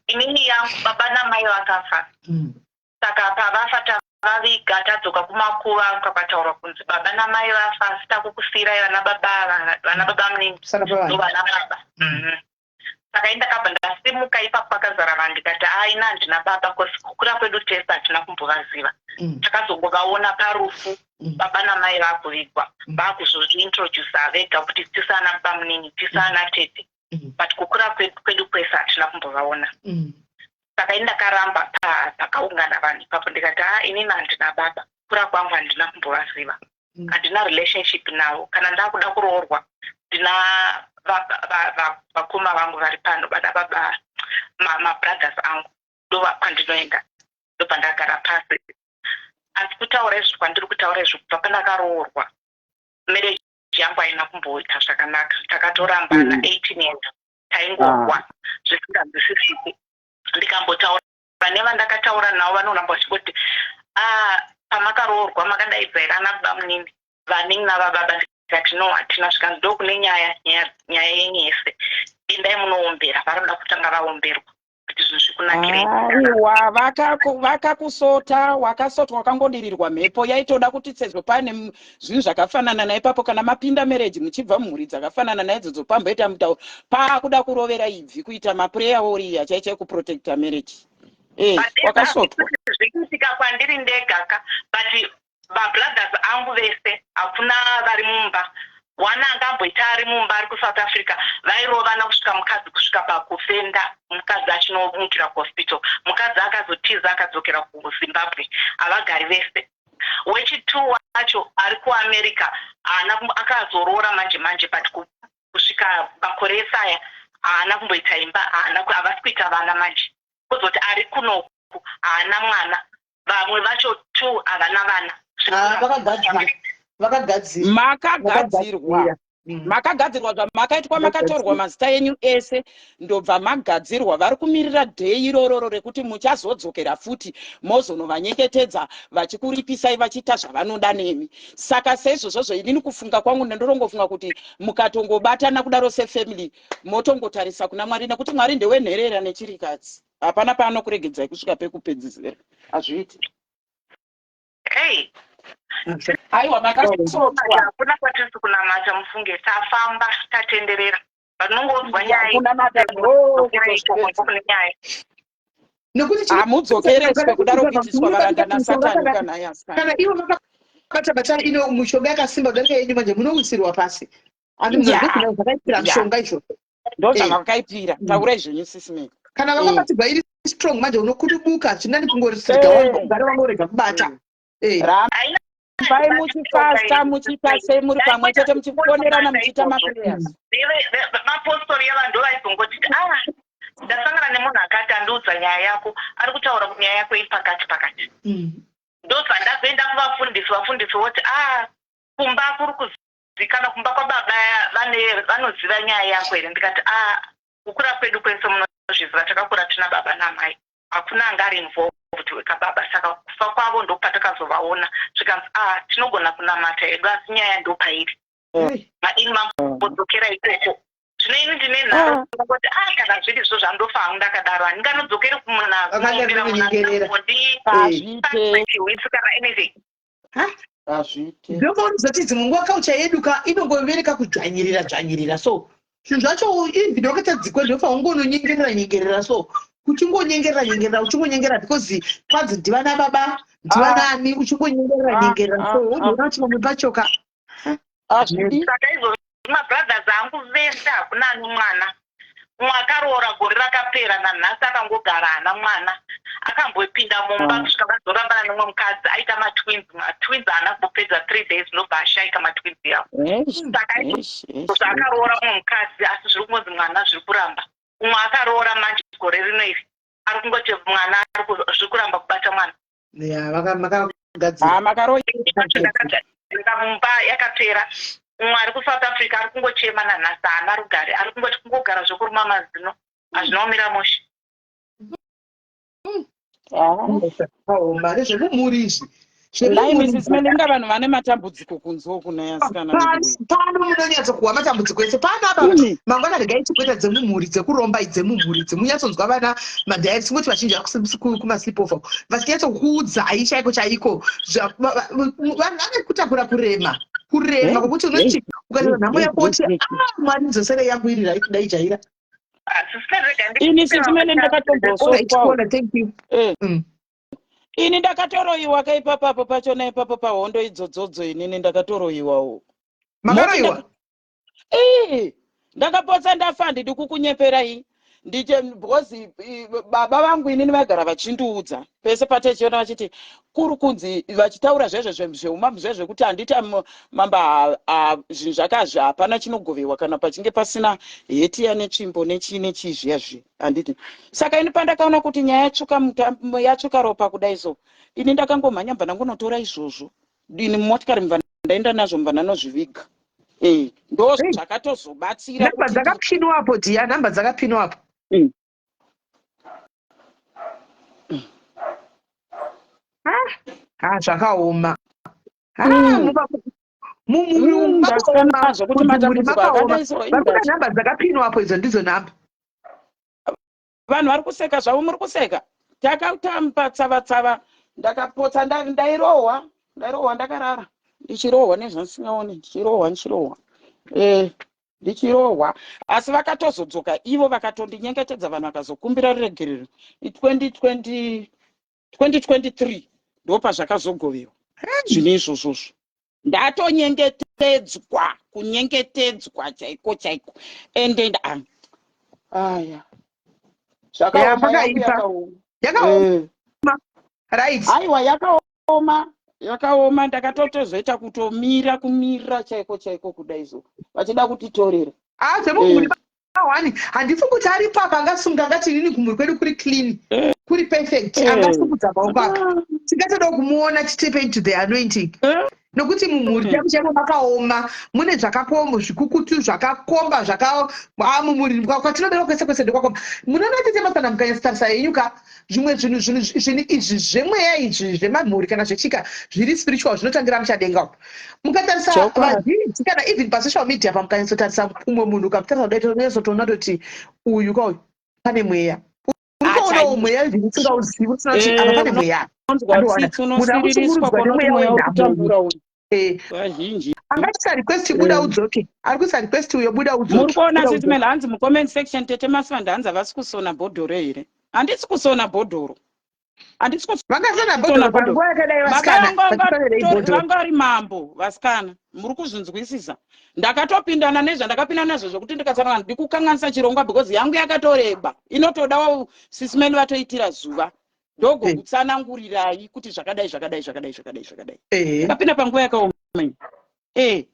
Inini yangu baba namai vakafa. Saka pavafa tavaviga tadzoka kumakuva kwakataurwa kunzi baba namai vafa asi takukusiirai vana baba ava, vana baba munini Saka pavanhu. ndovana baba. Saka ini ndakabva ndasimuka ipapo pakazara vanhu ndikati aina handina baba cause kukura kwedu tese hatina kumbovaziva. Takazongovaona parufu baba namai vakuvigwa vakuzozviintrodusa vega kuti tisu ana baba munini tisu ana tete but kukura kwedu kwese hatina kumbovaona. Saka ini ndakaramba pakaungana vanhu ipapo ndikati ha inini handina baba kukura kwangu handina kumbovaziva handina relationship navo kana ndakuda kuroorwa ndina vakoma vangu vari pano vana baba mabrothers angu ndova kwandinoenda ndobva ndagara pasi asi kutaura izvi kwandiri kutaura izvi kubva pandakaroorwa marriage yangu haina kumboita zvakanaka takatorambana 18 years taingorwa zvisinganzwisisiki ndikambotaura nevandakataura navo vanoramba vachingoti a pamakaroorwa makadaidza here ana baba munini vanin'ina vababa ndikati no hatina zvikanzi ndokune nyaya nyaya yenyu yese endai munoombera varoda kutanga vaomberwa kuti zvinhu zvikunakirei Aiwa, vakakusota wakasotwa wakangodirirwa mhepo yaitoda kuti sezvo pane zvinhu zvakafanana naipapo kana mapinda marriage muchibva mumhuri dzakafanana naidzodzo pamboita mutauro paakuda kurovera ibvi kuita maprayer warrior chaichai kuprotecta marriage But wakasotwa zvikuitika kwandiri ndega ka but mabrothers angu vese hakuna vari mumba one angamboita ari mumba ari kuSouth Africa vairovana kusvika mukadzi kusvika pakufenda mukadzi achinomukira kuhospital mukadzi akazotiza akadzokera kuZimbabwe havagari vese wechi2 wacho ari kuAmerica haana akazoroora manje manje but kusvika makore ese aya haana kumboita imba haana havasi kuita vana manje kuzoti ari kunoku haana mwana vamwe vacho two havana vana Ah, vakagadzira vakagadzira makagadzirwa makagadzirwa zvamakaitwa makatorwa mazita enyu ese ndobva magadzirwa vari kumirira day irororo rekuti muchazodzokera futi mozonovanyengetedza vachikuripisai vachiita zvavanoda nemi saka seizvozvozvo inini kufunga kwangu ndorongofunga kuti mukatongobatana kudaro sefamily motongotarisa kuna mwari nekuti mwari ndewenherera nechirikadzi hapana paanokuregedzai kusvika pekupedzisira hazviiti Hey, aiwa makasotwa hakuna kwatiri kunamata mufunge tafamba tatenderera vanongonzwa nyaya kunamata kune nyaya nekuti hamudzokereswe kudaro kuitiswa varanda nasatani kana yasikana kana ivo vakabata bata ino mishonga yakasimba kudarika yenyu manje munowisirwa pasi andi zvakaipira mishonga izvozvo ndo zvavakaipira taurai zvenyu sisimeni kana vakabatirwa iri strong manje unokudubuka zvinani kungorisiga wangogara wangorega kubata rambai muchifasta muchiita sei muri pamwe chete muchifonerana muchiita maprayers mapostori evanhu vaizongotiti ah ndasangana nemunhu akati andiudza nyaya yako ari kutaura kuti nyaya yako iri pakati pakati ndobva ndazoenda kuvafundisi vafundisi voti ah kumba kuri kuzikanwa kumba kwababa vanoziva nyaya yako here ndikati ah kukura kwedu kwese munozviziva takakura tina baba namai hakuna anga ari involved wekababa saka kufa kwavo ndopatakazovaona zvikanzi ah tinogona kunamata hedu asi nyaya ndopairi madini mambodzokera ikoko zvino ini ndine nharo kuti ah kana zviri izvo zvandofa hangu ndakadaro handinganodzokeri Akanyanya kunyengerera. kumunaachiwisi kana anything hazviite ndopaunozoti dzimwe nguva kaucha yedu ka inongovereka kudzvanyirira dzvanyirira so zvinhu zvacho even wakatadzikwa ndofa ungononyengerera nyengerera so uchingonyengerera nyengerera uchingonyengerera because kwanzi ndivana baba ndivanani uchingonyengerera nyengerera so wozoona kuti pamwe pacho ka hazvidi saka izvozvi mabrothers angu vese hakuna ani mwana mumwe akaroora gore rakapera nanhasi akangogara haana mwana akambopinda mumba kusvika vazorambana nemumwe mukadzi aita matwins matwins haana kumbopedza 3 days ndobva ashaika matwins yavo Saka izvozvo akaroora mumwe mukadzi asi zviri kungonzi mwana zviri kuramba umwe akaroora manje gore rino iri ari kungoti mwana zviri kuramba kubata mwana ya makagadzira makaroora mumba yakapera umwe ari kuSouth Africa ari kungochema nanhasi haana rugare ari kungoti kungogara zvokuruma mazino hazvina kumira mushe kaoma nezvemumhuri izvi. Nhaimi Sisi Mele, inga vanhu vane matambudziko kunze uku nhai asikana veduwe. Pano munonyatsokuhwa matambudziko ese pano apa. Mangwana regai tikuita dzemumhuri, dzekuromba, dzemumhuri, dzemunyatsonzwa vana madhayari. Singoti vazhinji vari kumasleepover vachinyatsokuudzai chaiko chaiko. Vanhu vane kutakura kurema, kurema kwokuti unoti ukatora nhamo yako woti, "Ah, Mwari, ndzosere yangu iri right, daijaira." Ini Sisi Mele ndakatombosokwawo. Thank you. Ini ndakatoroyiwa kaipapapo pachona ipapo pahondo idzodzodzo. Inini ndakatoroyiwawo. Makaroyiwa? Ii, ndakapotsa ndafa. Handidi kukunyeperai, ndiche because baba vangu inini vaigara vachindiudza pese patechiona vachiti kuri kunzi vachitaura zvezvo zveumambo zvezvekuti handiti mamba zvinhu zvakazvi hapana chinogovewa kana pachinge pasina hetiya netsvimbo nechii nechii zviya zviya, handiti? Saka ini pandakaona kuti nyaya yatsvuka, yatsvuka ropa kudai, so ini ndakangomhanya, mbva ndangonotora izvozvo ini mumotikari, mbva ndaenda nazvo, mbva ndanozviviga. Ndo zvakatozobatsira. Nhamba dzakapinwapo dhiya, nhamba dzakapinwapo. Ah, zvakaoma. Mumhuri umu makaoma. Zvokuti matambudziko akadai so. Varikuda nhamba dzakapinwapo, idzo ndidzo nhamba. Vanhu vari kuseka zvavo, muri kuseka. Takatamba tsava tsava, ndakapotsa ndairohwa, ndairohwa ndakarara, ndichirohwa nezvandisingaoni, ndichirohwa, ndichirohwa, ndichirohwa. Asi vakatozodzoka ivo vakatondinyengetedza, vanhu vakazokumbira ruregerero. 2020, 2023 ndo pazvakazogovewa zvinhu izvozvozvo. Ndatonyengetedzwa, kunyengetedzwa chaiko chaiko, ende aya zvakaoma yangu. Pakaipa. Yakaoma. Yakaoma. Right. Aiwa, yakaoma, yakaoma. Ndakatotozoita kutomira, kumira chaiko chaiko kudai so vachida kutitorera. Ah, zvemumhuri wani handifungi kuti aripo apa angasunga angati, "Inini kumhuri kwedu kuri clean, kuri perfect." Angasungudza maoko aka, tingatoda kumuona chitep into the anointing, nokuti mumhuri chaiko chaiko makaoma, mune zvakakomba, zvikukutu zvakakomba zvaka mumhuri kwatinoberwa kwese kwese ndekwakomba. Munoona tete masana, mukanyatsotarisa henyu ka, zvimwe zvinhu zvinhu izvi zvemweya izvi, zvemamhuri kana zvechika zviri spiritual, zvinotangira muchadenga umu. Mukatarisa vazhinji kana even pasocial media, pamukanyatsotarisa umwe munhu, ukamutarisa kudai, unonyatsotoona toti uyu kauyu pane mweya. Urikuonawo mweya izvi usingauzivi, usina kuti apa pane mweya. Unonzwa tsitsi, Munhu unosiririswa akushungurudzwa kuona kuti nemweya mweya uri wenhamo. kutambura uyu. Vazhinji. Angatisa request, buda udzoke. Ari kuisa request uyo, buda Muri udzoke. kuona Buda Sisi udzoke. Mele, hanzi mucomment section, Tete Masivanda, hanzi havasi kusona bhodhoro here? Handisi kusona bhodhoro, handisi Vangasona kusona bhodhoro bhodhoro. panguva yakadai? Baba Vasikana vangu vatifanirei bhodhoro. vanga vari mambo. Vasikana, muri kuzvinzwisisa? Ndakatopindana nezvandakapinda nazvo zvokuti ndikasangana ndikukanganisa chirongwa, because yangu yakatoreba, inotodawo Sisi Mele vatoitira zuva ndogokutsanangurirai kuti zvakadai, zvakadai, zvakadai, zvakadai, zvakadai. Ndakapinda panguva yakaoma iyi.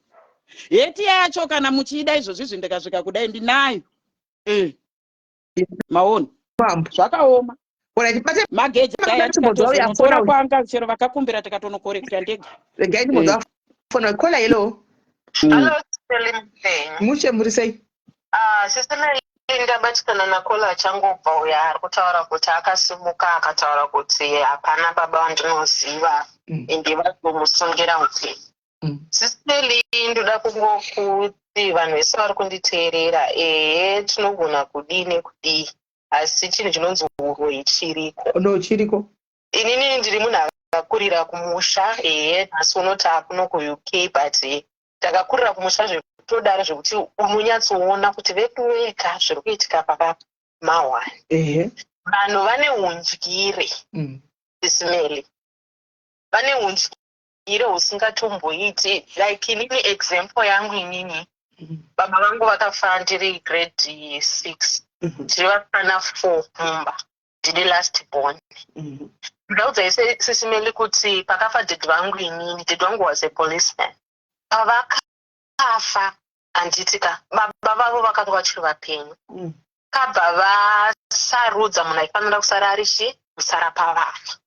Heti yacho kana muchiida izvozvizvi, ndikasvika kudai ndinayo. Maona? Mambo. Zvakaoma. Alright, bate mageji aya. Chimbodza uyo Tikatozonotora afona uyu. kwanga chero vakakumbira, tikatonokorekta ndega. Regai ndimbodza afona. Kola, hello. Hello, Sisi Mpenyu. Mushe, muri sei? Ah, Sisi ndabatikana nakola achangobva uya ari kutaura kuti akasimuka akataura kuti hapana baba vandinoziva, ende vazomusungira upenyu. Sisi Meli, ndoda kungokuti vanhu vese vari kunditeerera, ehe, tinogona kudii nekudii, asi chinhu chinonzi uroyi chiriko. No, chiriko. Inini ndiri munhu akakurira kumusha. Ehe, nhasi unoti akuno kuUK, but takakurira kumusha zvekutodaro, zvekuti unonyatsoona kuti veduweka, zviri kuitika pakamahwani. Vanhu vane undyire. Sisi Meli, vane undyire husingatomboiti. Like inini, example yangu inini, baba vangu vakafa ndiri grade 6. Tiri vafana 4 mumba, ndini last born. Ndaudzai Sisi Meli kuti pakafa dhedhi vangu inini, dhedhi vangu was a policeman. Pavakafa, handiti ka, baba vavo vakanga vachiri vapenyu. Kabva vasarudza munhu aifanira kusara ari chi kusara pavana.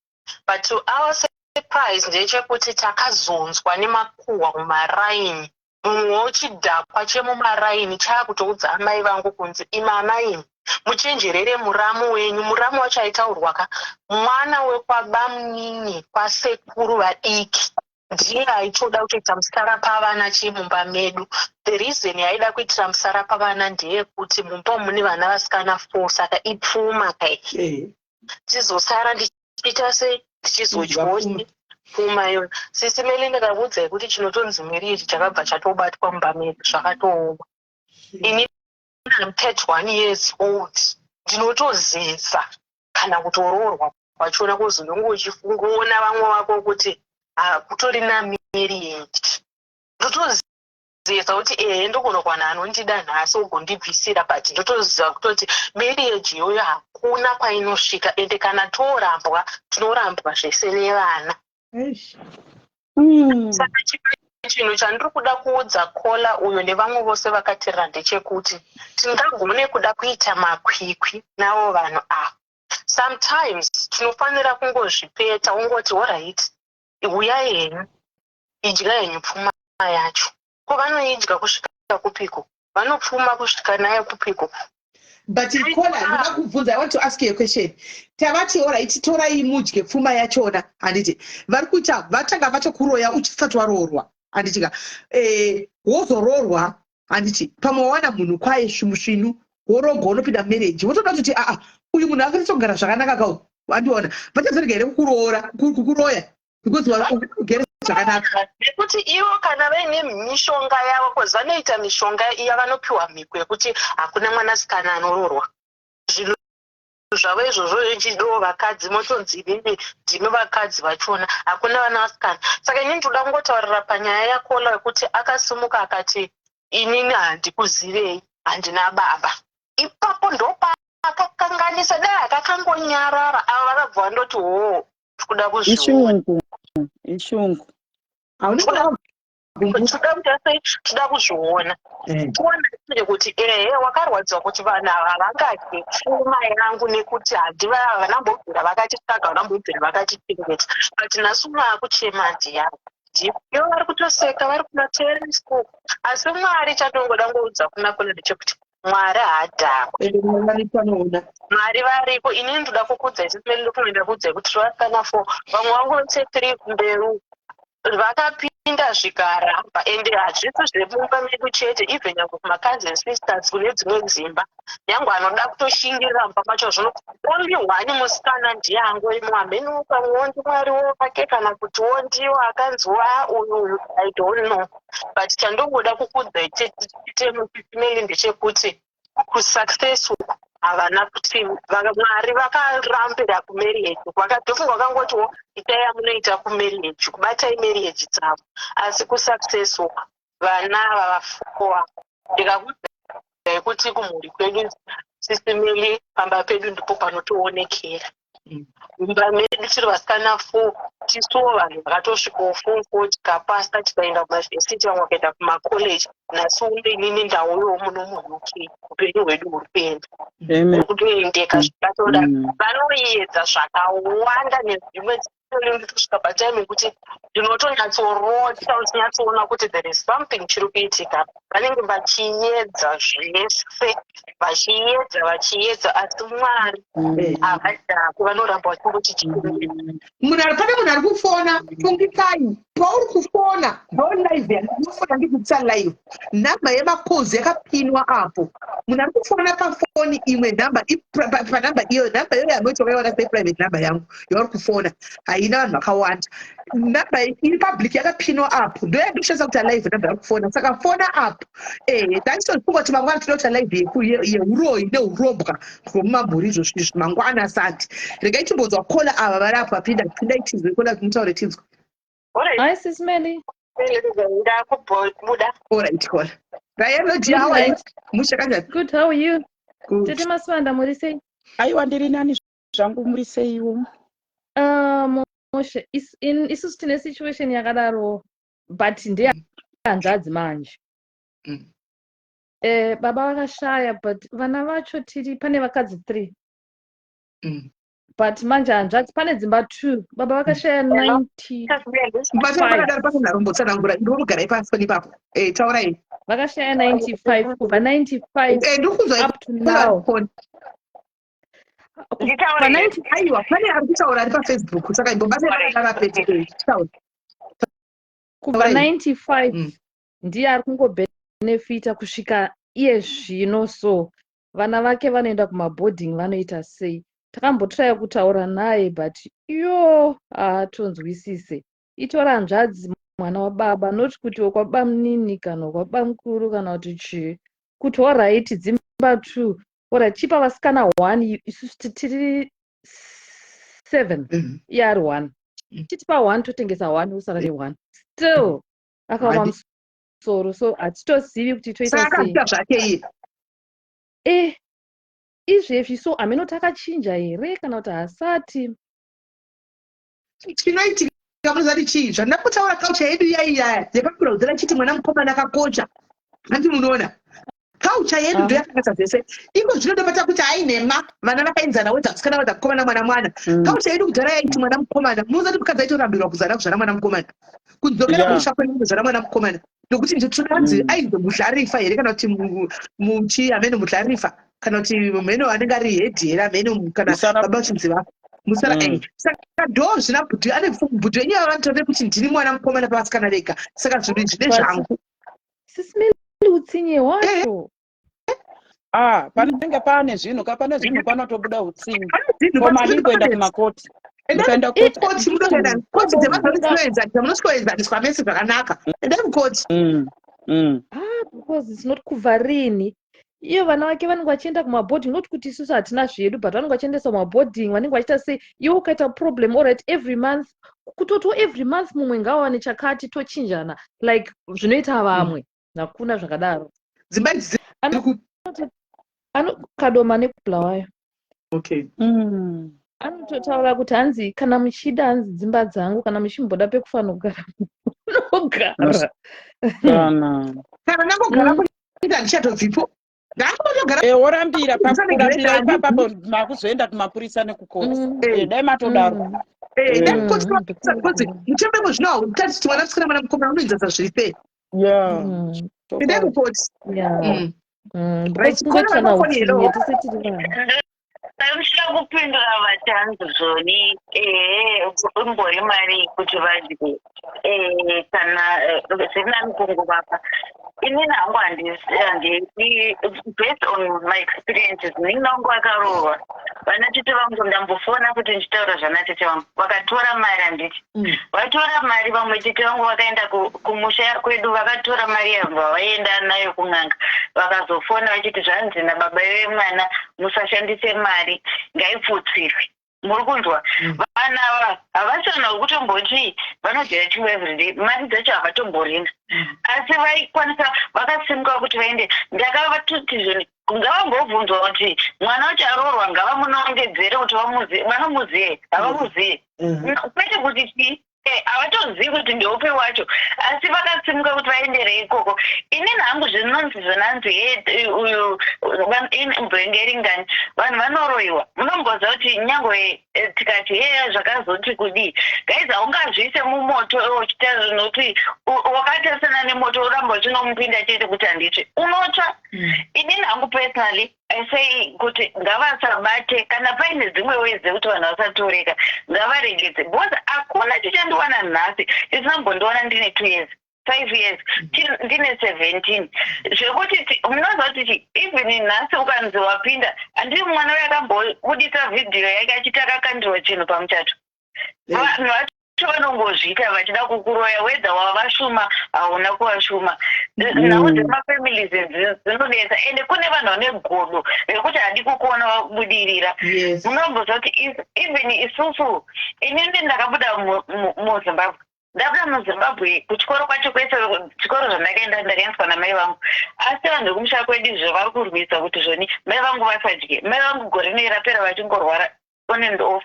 But to our surprise ndechekuti takazonzwa nemakuhwa mumaraini. Mumwewo chidhakwa chemumaraini chaakutoudza amai vangu kunzi, "Imi amai imi, muchenjerere muramu wenyu." Muramu wacho aitaurwa ka mwana wekwabamunini kwasekuru vadiki, ndiye aitoda kutoita musara pavana chimumba medu. The reason yaida kuitira musara pavana ndeyekuti mumba umu mune vana vasikana four, saka ipfuma kai. Tizosara ndichiita sei, ndichizodyawo pfuma iyoyo? Sisi Meli, ndakakuudzai kuti chinotonzi marriage chakabva chatobatwa mumba medu, zvakatooma. Ini am 31 years old, ndinotozeza kana kutoroorwa kwachona, kuzononge uchifungoona vamwe vako kuti kutori namarriage. Ndotozeza kuti ehe, ndogona kuwana anondida nhasi ogondibvisira, but ndotoziva kutoti marriage iyoyo hakuna kwainosvika, ende kana torambwa, tinorambwa zvese nevana. Saka chinhu chandiri kuda kuudza caller uyo nevamwe vose vakateerera ndechekuti tingagone kuda kuita makwikwi navo vanhu ava. Sometimes tinofanira kungozvipeta, ungoti, "Alright, uyai henyu, idya henyu pfuma yacho." Ko vanoidya kusvika kupiko? Vanopfuma kusvika nayo kupiko? But caller, ndoda kubvunza, I want to ask you a question. Tavati, "Alright, torai mudye pfuma yachona," handiti? Vari kuita vatanga vatokuroya uchisati waroorwa, handiti ka? Wozoroorwa, handiti? Pamwe wawana munhu kwaye svimusvinu, worogwa, unopinda marriage, wotoda kutoti, "Aa, uyu munhu akatogara zvakanaka kau." Wandiona, vachazorega here kukuroora, kukuroya because ugere zvakanaka? Nekuti ivo kana vaine mishonga yavo, cause vanoita mishonga iya, vanopiwa mhiko yekuti hakuna mwanasikana anoroorwa. Zvinhu zvavo izvozvo ichidiwo vakadzi, motonzi inini ndimi vakadzi vachona, hakuna vana vasikana. Saka inini ndoda kungotaurira panyaya yacaller yekuti akasimuka akati, "Inini handikuzivei, handina baba." Ipapo ndopaakakanganisa. Dai akakangonyarara, ava vakabva vandoti, "Hoo, tikuda kuzviona." Ishungu, ishungu. Toda kuita sei? Toda kuzviona. Tione kuti ehe, wakarwadziwa kuti vanhu ava havangadye pfuma yangu, nekuti handiva havanambobvira vakatitsvaga, vanambobvira vakatichengeta, but nhasi maakuchema ndiyavo, ivo vari kutoseka vari kumaterrorist. Asi Mwari, chatongoda ngoudza kuna kuna ndechekuti Mwari haadhakwe. Mwari variko. Inini ndoda kukudza isi, ndokunoenda kuudzai kuti tiri four, vamwe vangu vese three kumberi vakapinda zvikaramba. Ende hazvisi zvemumba medu chete, even nyange kumacousin sisters kune dzimwe dzimba, nyange anoda kutoshingirira mumba macho zvino, only one musikana ndiye angorimo. Hameno, pamwewo ndimwariwo wake, kana kutiwo ndiwo akanziwa uyu uyu, I don't know. But chandongoda kukudzai temusimeli ndechekuti kusuccess uku havana kuti Mwari vakarambira kumarriage. Vakatofunga vakangotiwo, "Itai yamunoita kumarriage, kubatai marriage dzavo." Asi kusuccess uku vana ava vafour, ndikakudzai kuti kumhuri kwedu, sisimeli, pamba pedu ndipo panotoonekera. Mumba medu tiri vasikana four, tisuwo vanhu vakatosvikawo form four, tikapasa, tikaenda kumayunivhesiti, vamwe vakaenda kumakoleji. Nhasi uno inini ndauyawo muno muUK, upenyu hwedu huri kuenda, huri kutoendeka zvakatoda. Vanoedza zvakawanda nezvimwe, kusvika patime yekuti ndinotonyatsorota uchinyatsoona kuti there is something chiri kuitika. Vanenge vachiedza zvese, vachiedza, vachiedza, asi Mwari havadhakwi, vanoramba vachingotichengeta. Munhu ari pane, munhu ari kufona, fungikai pauri kufona, ndo live yandinofona, ndikuisa live. Nhamba yemacalls yakapinwa apo. Munhu ari kufona pafoni imwe nhamba, panhamba iyoyo, nhamba iyoyo yamoiti wakaiwana seprivate number yangu yauri kufona haina vanhu vakawanda. Nhamba iri public yakapinwa apo ndo yandoshandisa kuita live, nhamba yauri kufona. Saka fona apo. Ndaisozvifunga kuti mangwana tinoda kuita live yeuroyi neurombwa hwemumamhuri izvozvo izvi mangwana asati. Regai timbonzwa caller ava vari apo vapinda. Pindai tinzwe, caller, mutaure tinzwe. Hi, Sis Melly. Ndakubuda. Alright, caller. Rayelo dear, how are you? Musha kanjani? Good, how are you? Good. Tete Maswanda, muri sei? Aiwa, ndiri nani zvangu, muri seiwo? Moshe, isusu tine situation yakadaro, but ndehanzvadzi manje. Baba vakashaya, but vana vacho tiri pane vakadzi three. But manje hanzvadzi, pane dzimba two. Baba vakashaya 90 Bata pakadaro, pane nharombotsanangura. Ndinokugarai pasi pani ipapo. Taurai. Vakashaya 95, kubva 95 Ndiri up to now. Kunzwa. Kubva 90. Aiwa, pane ari kutaura ari paFacebook, saka imbobata pakadaro. Taura. Kubva Taurai. 95 ndiye ari kungobhenefita kusvika iye zvino. So vana vake vanoenda kumaboarding, vanoita sei? Takambotraya kutaura naye, but yo, haatonzwisise. Itora hanzvadzi, mwana wababa, not kuti wekwababa munini kana wekwababa mukuru kana kuti chii, kuti alright, dzimba two, alright, chipa vasikana one, isusu tiri seven, iye ari one, chitipa one, totengesa one, usara neone. Still akaoma musoro, so hatitozivi kuti toita Saka sei. akaita zvake iye. Izvezvi so haminoti akachinja here kana kuti haasati. Chinoitika munozati chii? Zvandakutaura, culture yedu iyaiya yekakura chiti mwana mukomana akakosha, handi munoona culture yedu ndo yakanasa zvese. Iko zvinotobata kuti ainhema, vana vakaenzana, wedza musikana, wedza mukomana, mwana mwana. Culture yedu kudhara yaiti mwana mukomana, munozati mukadzi aitorambirwa kuzara kuzvara mwana mukomana, kudzokera kumusha kwedu kuzvara mwana mukomana, nokuti nditodanzi ainzi mudlarifa here, kana kuti muchi hamene mudlarifa, kana kuti mheno anenge ari head here, hamene, kana baba vachinzi vafa musara. Saka ndo zvina bhudhi ane bhudhi wenyu ava, vanotaura kuti ndini mwana mukomana pavasikana vega, saka zvinhu izvi ndezvangu. Sis Melly, utsinye hwacho. Ah, panenge paane zvinhu ka, pane zvinhu panotobuda utsinye. Pane zvinhu, Ko madi kuenda kumakoti, mukaenda koti. Koti munoenda, koti dzemazano dzinoenzanisa, munosvikoenzaniswa mese zvakanaka. Endai mukoti. Ah, because it's not kubva rini iyo vana vake vanenge vachienda kumaboarding, not kuti isusu hatina zvedu, but vanenge vachiendesa kumaboarding, vanenge vachiita sei. Iwe ukaita problem, alright, every month, kutotiwo every month mumwe ngawane chakati, tochinjana like zvinoita vamwe. Hakuna zvakadaro. Dzimba idzi dziri ku Kadoma nekuBulawayo. Anototaura kuti hanzi kana muchida, hanzi dzimba dzangu, kana muchimboda pekufanogara, munogara. Kana Kana ndangogara kuita, handichatobvipo, ndangotogara. Worambira, pakurambira ipapapo makuzoenda kumapurisa nekukoti. Dai matodaro. Dai kukoti, because mutemo zvino hautati kuti mwana musikana, mwana mukomana, unoenzanisa zviri fair. Endai kukoti. Because kungoitana Kona utsinye, hello. tese tiri vanhu. Ndinoda kupindura vatanzi zvoni, ehe, imbori mari kuti vadye, kana zviri nani kungovapa. Inini hangu handisi, based on my experiences, nini vangu vakaroorwa, vana tete vangu, ndambofona kuti ndichitaura zvana tete vangu vakatora mari, handiti? Vatora mari, vamwe tete vangu vakaenda kumusha kwedu, vakatora mari yabva vaenda nayo kun'anga. Vakazofona vachiti zvanzi nababa vemwana musashandise mari, ngaipfutsirwe. Muri kunzwa? Vana ava havasi vanhu vekutomboti vanodya chingwa everyday, mari dzacho havatomborina, asi vaikwanisa, vakasimuka kuti vaende. Ndakavatoti zvoni ngavambobvunzwa kuti mwana wacho aroorwa, ngavamunongedzere kuti vamuzive, vanomuzive, havamuzive. Kwete kuti chii, havatozivi kuti ndeupi wacho, asi vakasimuka kuti vaendere ikoko. Inini hangu zvinonzi zvinanzi uyu mbwengeringani, vanhu vanoroyiwa. Munomboziva kuti nyangwe tikati he zvakazoti kudii, guys, haungazviise mumoto uchiita zvinoti wakatarisana nemoto, uramba uchinomupinda chete kuti handitsve, unotsva. Inini hangu personally I say kuti ngavasabate. Kana paine dzimwe ways dzekuti vanhu vasatoreka, ngavaregedze, because hakuna chichandiwana nhasi chisina kumbondiwana ndine 2 years, 5 years, ndine 17, zvekuti munoziva kuti even nhasi ukanzi wapinda, handii mwana uyo akambobudisa vhidhiyo yake achiti akakandirwa chinhu pamuchato. Vanhu vacho vanongozviita vachida kukuroya, whether wavashuma, hauna kuvashuma. Nhau dzemafamilies dzinonetsa, ende kune vanhu vane godo rekuti hadi kukuona wabudirira. Munomboziva kuti even isusu, inini ndakabuda muZimbabwe, ndabuda muZimbabwe, kuchikoro kwacho kwese, chikoro zvandakaenda, ndakaendeswa namai vangu, asi vanhu vekumusha kwedu izvo vari kurwisa kuti zvoni mai vangu vasadye. Mai vangu gore nei rapera vachingorwara on and off.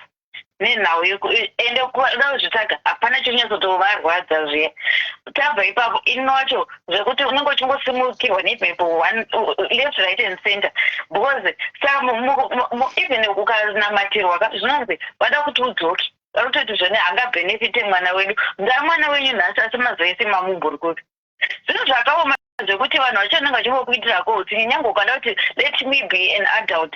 Nenhau yeku ende kuda kuzvitsvaga hapana chonyatsotovarwadza zviya. Tabva ipapo ini wacho zvekuti unenge uchingosimukirwa nemhepo one left, right and center, because saka even ukanamatirwa ka, zvinonzi vada kuti udzoke, vari kutoti zvone hangabhenefite mwana wedu. Ndaa mwana wenyu nhasi, asi mazuva ese mamumburi kupi? Zvinhu zvakaoma zvekuti vanhu vacho vanenge vachingokuitirako utsinye. Nyange ukada kuti let me be an adult,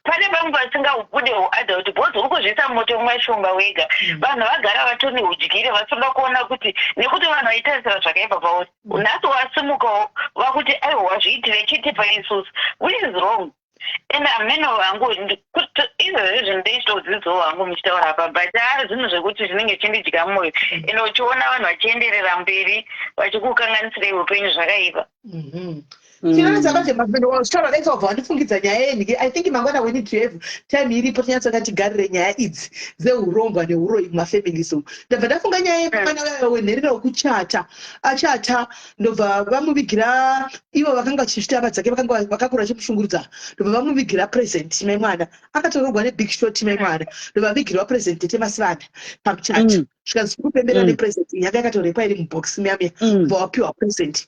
pane vamwe vasingabude uadult because uri kuzviisa moto mumashumba wega. Vanhu vagara vatone udyire, vasinoda kuona kuti nekuti vanhu vaitarisira zvakaipa pauri. Nhasi wasimukawo vakuti aiwa, wazviitire chitipa isusu, which is wrong. And ameno hangu izvozvi zvinhu ndeichitodzidzawo hangu muchitaura apa, but haa, zvinhu zvekuti zvinenge zvichindidya mwoyo. Ende uchiona vanhu vachienderera mberi vachikukanganisirei upenyu zvakaipa. Chinoratidza manje mapendo wazvitaura dai wabva wandifungidza nyaya yenhike. I think mangwana we need to have time iripo tinyatsoka tigarire nyaya idzi dzeurombwa neuroyi mumafamilies umu. Ndabva ndafunga nyaya yemwana wenherera wekuchata, achata, ndobva vamuvigira. Ivo vakanga vachisvita hama dzake vakanga vakakura vachimushungurudza, ndobva vamuvigira present. Mai mwana akatorogwa nebig shot, mai mwana ndobva vavigirwa present tete Masivanda pamuchato. Zvikanzi kupembera nepresent yanga yakatorekwa iri mubox miya miya. Bva wapiwa present,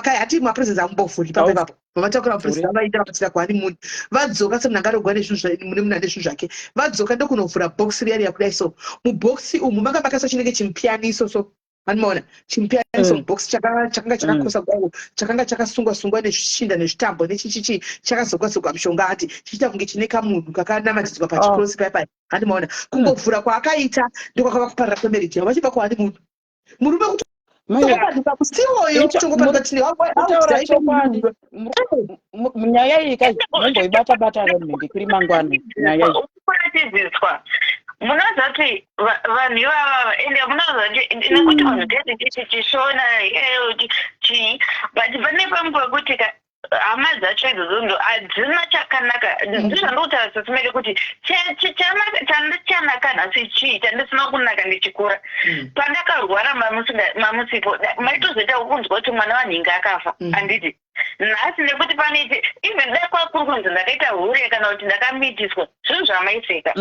hati mapresents amumbovhuri ipapo ipapo. Vavatakura mapresent avaita vakutsira kuhoneymoon, vadzoka semunhu angarogwa nezvinhu mune munhu ane zvinhu zvake. Vadzoka ndokunovhura box riya riya kudai. So mubox umu manga makaiswa chinenge chimupiyaniso. So anomaona chimupiyaniso mubox chakanga chakakosa kudai, chakanga chakasungwa sungwa nezvishinda nezvitambo nechichichi, chakazogwa zogwa mushonga, ati chichiita kunge chine kamunhu kakanamatidzwa pachikrosi paya paya. Handimaona kungovhura kwaakaita ndokwakava kuparira kwemarriage yavo vachibva kuhoneymoon. Murume kutongopanduka kusiwoyo, kutongopanduka tine Kutaura chokwadi, nyaya iyi kai nomboibata bata remhindi kuri mangwana nyaya iyi. Kuratidziswa munoziva kuti vanhu ivava, ende munoziva kuti nekuti vanhu tese tichi chishona chii, but pane pamwe pekuti hama dzacho idzodzo ndo hadzina chakanaka. Ndizvandikutaura sesimere kuti chandichanaka nhasi chii chandisina kunaka ndichikura? Pandakarwara mamusipo, maitozoita kunzwa kuti mwana wanhingi akafa. Handiti nhasi nekuti panoite even dai kwakuri kunzi ndakaita hure kana kuti ndakamitiswa, zvinhu zvamaiseka.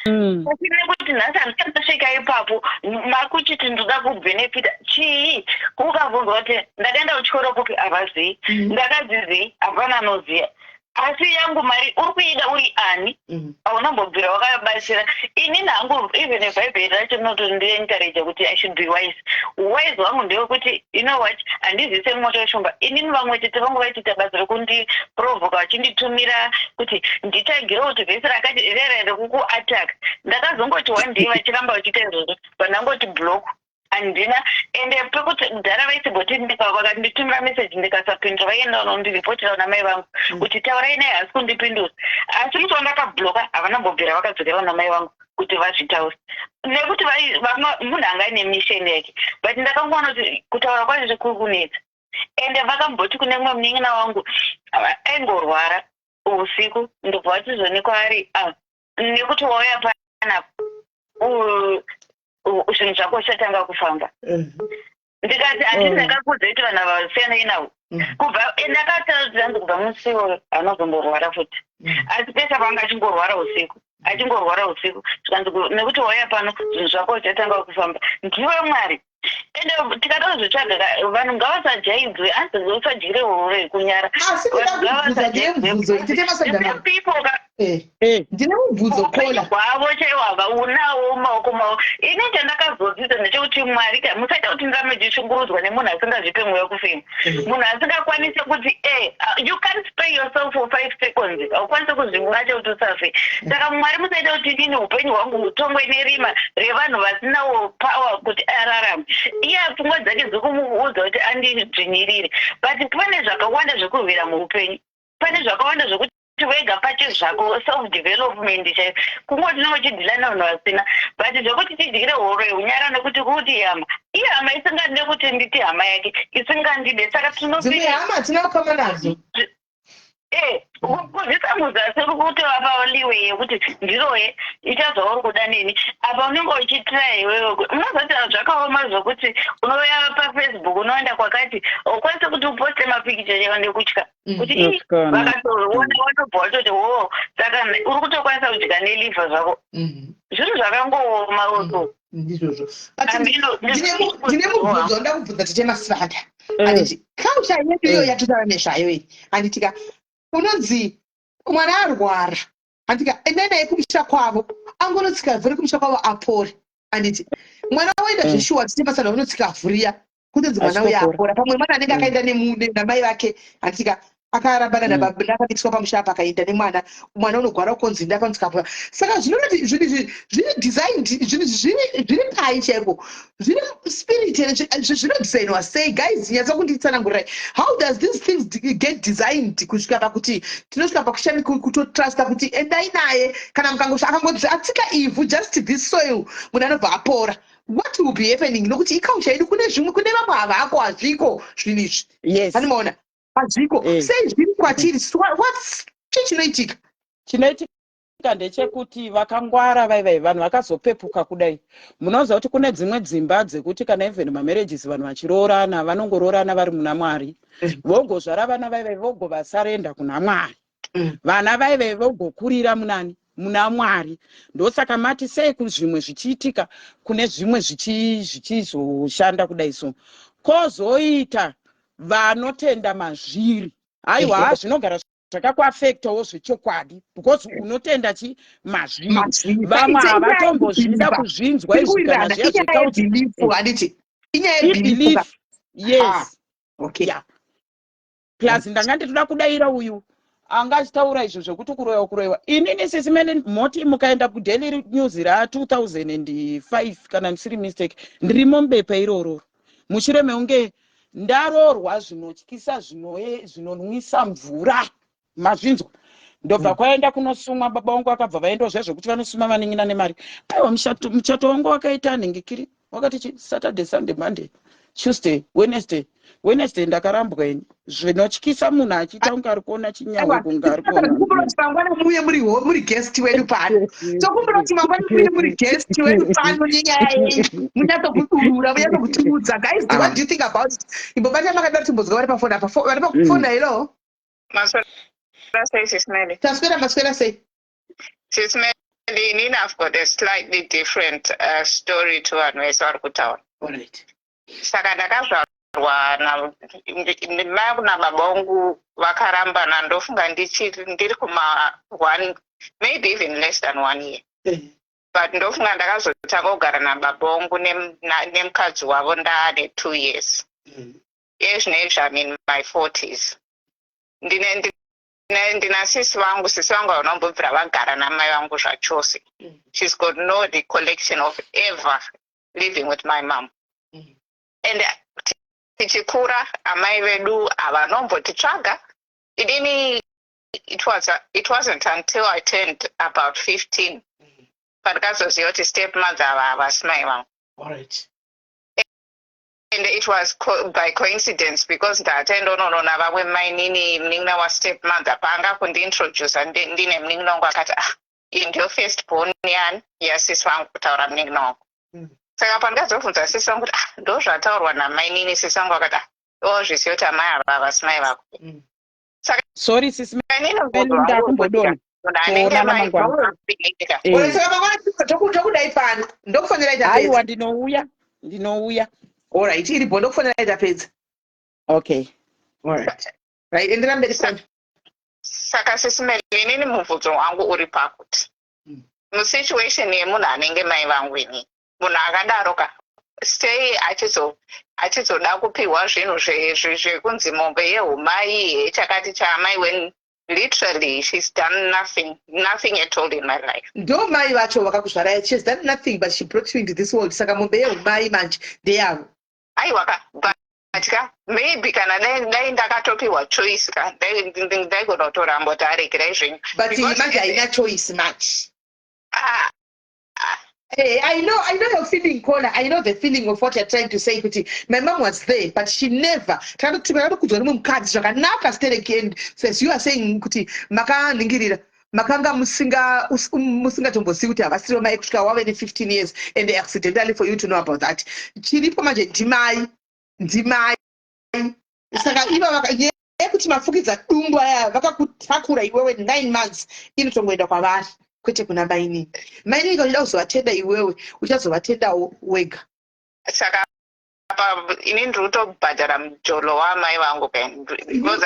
Asi nekuti nhasi handisati ipapo, makuchiti ndoda kubhenefita chii? Ukabvunzwa kuti ndakaenda kuchikoro kupi, havazivi. Ndakadzidzei, hapana anoziva. Asi yangu mari uri kuida uri ani? Haunambobvira wakabatsira. Inini hangu even bhaibheri racho rinotondiencourage kuti I should be wise. Wise hwangu ndewekuti, you know what, handizise moto weshumba. Inini vamwe tete vangu vaitiita basa rekundiprovoka vachinditumira kuti nditagirewo kuti vhesi rakati rera rekukuattack. Ndakazongoti one day vachiramba vachiita izvozvo, vandangoti block, handina. Ende pekuti kudhara vaisimboti vakanditumira meseji ndikasapindura, vaienda vanondiripotera kuna mai vangu kuti taurai naye, haasi kundipindura. Asi musi wandakabloka havana mbobvira vakadzokera kuna mai vangu kuti vazvitaure, nekuti munhu anga aine mission yake. But ndakangoona kuti kutaura kwacho kuri kunetsa. Ende vakamboti kune mumwe munin'ina wangu aingorwara usiku, ndobva vachizonekwa ari ah, nekuti wauya panapa zvinhu zvako zvichatanga kufamba. Ndikati handiti ndakakudza kuti vanhu ava vasiyanei navo. Kubva ndakataura kubva musi iwoyo anozomborwara futi, asi pese panga achingorwara usiku, achingorwara usiku, zvikanzi nekuti wauya pano zvinhu zvako zvichatanga kufamba. Ndiwe Mwari. Ende tikada kuzvitsvaga, vanhu ngavasajaidzwe. Anzi usadyire huro yekunyara. Asi ndida ndine mubvunzo, tete Masadama. People Ndine mubvunzo kola. Hwavo chaiwo havaunawo mumaoko mavo. Ini chandakazodzidza ndechekuti Mwari ka, musaita kuti ndirambe ndichishungurudzwa nemunhu asingazvipe mweya wekufema, munhu asingakwanisi kuti you can't spare yourself for 5 seconds, haukwanisi kuzvibata kuti usafe. Saka Mwari, musaita kuti inini upenyu hwangu hutongwe nerima revanhu vasinawo power kuti ararame. Iye pfungwa dzake dzikumuudza kuti andidzvinyirire, but pane zvakawanda zvekurwira muupenyu, pane zvakawanda zvekuti wega pache zvako, self development chaiyo. Kungoti unenge uchideala nevanhu vasina, but zvekuti tidyire horo yeunyara nekuti kuti hama, iye hama isingandide, kuti nditi hama yake isingandide, saka dzimwe hama hatina kukama nadzo. Kuzvisamudza sekutovapa leeway yekuti ndiroye, ita zvauri kuda neni. Apa unenge uchitira iwewe, unozoti zvakaoma zvokuti unouya paFacebook, unoenda kwakati, ukwanise kuti uposte mapikicha chaiwo nekutya kuti ii Asikana. Vakatoona watobva watoti wo, saka uri kutokwanisa kudya neliver zvako. Zvinhu zvakangooma uko. Ndizvozvo. But Andino- ndine mubvunzo ndoda kubvunza Tete Masivanda. Handiti culture yedu iyo yatotaura nezvayo iyi, handitika unonzi mwana arwara, handika endai naye kumusha kwavo, angonotsika vhuri kumusha kwavo apore. Handiti mwana waenda zveshuwa, Tete Masivanda, unotsika vhuriya kutonzi mwana uyo Achitopora. apora? Pamwe mwana anenge akaenda namai vake, handitika akarambana nababa, akabikiswa pamusha apa, akaenda nemwana, mwana unogwara, ukonzi ndakanzi apora. Saka zvinonoti zvinhu izvi zviri designed, zvinhu izvi zviri pai chaiko? Zviri spirit here? Zvinodesignwa sei? Guys, nyatsa kunditsanangurirai, how does these things get designed kusvika pakuti tinosvika pakushami kutotrusta kuti endai naye, kana mukangosva akangonzi atsika ivhu, just this soil, munhu anobva apora? What will be happening? Nokuti iculture yedu, kune zvimwe, kune vamwe havako, hazviko zvinhu izvi. Animaona, hazviko. Sei zviri kwatiri? What's chii chinoitika? Chinoitika ndechekuti vakangwara vaivai, vanhu vakazopepuka kudai. Munoziva kuti kune dzimwe dzimba dzekuti kana even mamarriages, vanhu vachiroorana, vanongoroorana vari muna Mwari, vogozvara vana vaivai, vogovasarenda kuna Mwari. Vana vaivai vogokurira munani? Muna Mwari. Ndosaka mati sei kuzvimwe zvichiitika, kune zvimwe zvichizoshanda kudai. So kwozoita vanotenda mazviri. Aiwa, zvinogara zvakakuafectawo zvechokwadi because unotenda chi mazviri. Mazviri. Vamwe Saka inyaya havatombozvida yebelief. kuzvinzwa izvi kana Tiri zviya kuwirirana, inyaya zvekauti yebelief, handiti? Inyaya yebelief. Ibelief, yes. Ah, okay. Yeah. Plus ndanga nditoda kudayira uyu anga achitaura izvo zvekuti kuroyiwa, kuroyiwa. Inini Sisi Mele, moti mukaenda kuDaily News ra2005, kana ndisiri mistake, ndirimo mubepa irororo mushure meunge ndaroorwa zvinotyisa, zvinonwisa mvura. Mazvinzwa? Ndobva kwaenda kunosumwa baba vangu, akabva vaendawo zviya zvekuti vanosuma vanin'ina nemari. Aiwa, muchato wangu wakaita nhingikiri, wakati chi Saturday, Sunday, Monday, Tuesday, Wednesday. Wednesday ndakarambwa ini zvinotyisa, munhu achiita kunge ari kuona chinyahwe, kunge ari kuona. Tokumbira kuti mangwana muuye muri guest wedu pano. Tokumbira kuti mangwana muuye muri guest wedu pano nenyaya yenyu, munyatsokudurura, munyatsokutiudza. Guys, what do you think about it? Imbobata makadaro, timbozwa vari pafoni apa. Vari pafoni, hello. Maswera sei, Sis Melly? Taswera, maswera sei? Sis Melly, inini I've got a slightly different story to vanhu vese vari kutaura. Alright. Saka ndakazvarwa mai vangu nababa vangu vakarambana, ndofunga ndiri kuma one, maybe even less than one year. But ndofunga ndakazotanga kugara nababa vangu nemukadzi wavo ndaane 2 years. Iye zvinezvi I'm in my 40s. Ndina sisi vangu. Sisi vangu havanombobvira vagara namai vangu zvachose. She's got no recollection of ever living with my mom. And tichikura, amai vedu havanombotitsvaga. Inini it wasn't until I turned about 15 pandikazoziva kuti step mother ava havasi mai vangu. And it was by coincidence, because ndataendononoona vamwe mainini, munin'ina wastep mother paanga kundiintroduca ndine munin'ina wangu, akati, "Ah, iyi ndiyo first born yani yasisi vangu," kutaura munin'ina wangu. Saka pandazobvunza sisi vangu kuti, "Ah, ndo zvataurwa namainini," sisi vangu akati, "Ah, ozviziva kuti amai ava havasi mai vako." Sorry, Sisi Inini Meli, ndakumbodona. Munhu anenge Toonana mangwana. Ora, saka mangwana tokudai pano, ndokufanira ita pedza. Aiwa, ndinouya, ndinouya. Alright, iripo, ndokufanira itapedza. Okay. Alright, right, endera mberi pano. Saka Sisi Meli, inini mubvunzo wangu uri pakuti musituation yemunhu anenge mai vangu ini, munhu akadaro ka, sei achizoda kupiwa zvinhu zvekunzi mombe yehumai, yechakati chaamai, when literally she's done nothing, nothing at all in my life? Ndo mai vacho vakakuzvarai. She has done nothing, but she brought you into this world. Saka mombe yeumai manje ndeyavo. Aiwa ka, but ka maybe kana dai ndakatopiwa choice ka, ndaigona kutoramba kuti aregerai zvenyu. But iyi manje haina choice manje. Ah, ah. Hey, I know your feeling, Kola. I know the feeling of what you're trying to say. Kuti my mom was there, but she never. Takatokudzwa nemumwe mukadzi zvakanaka stereki, and says you are saying kuti makaningirira, makanga musinga musingatombozivi kuti havasirivo mai kusvika wave ne15 years, and accidentally for you to know about that. Chiripo manje, ndimai, ndimai. Saka iva nyaya yekuti mafukidza dumbu aya, vakakutakura iwewe 9 months, inotongoenda kwavari, kwete kuna mainini. Mainini, kana uchida kuzovatenda iwewe, uchazovatendawo wega. Saka apa ini ndiri kutobhadhara mujolo wamai vangu ke, because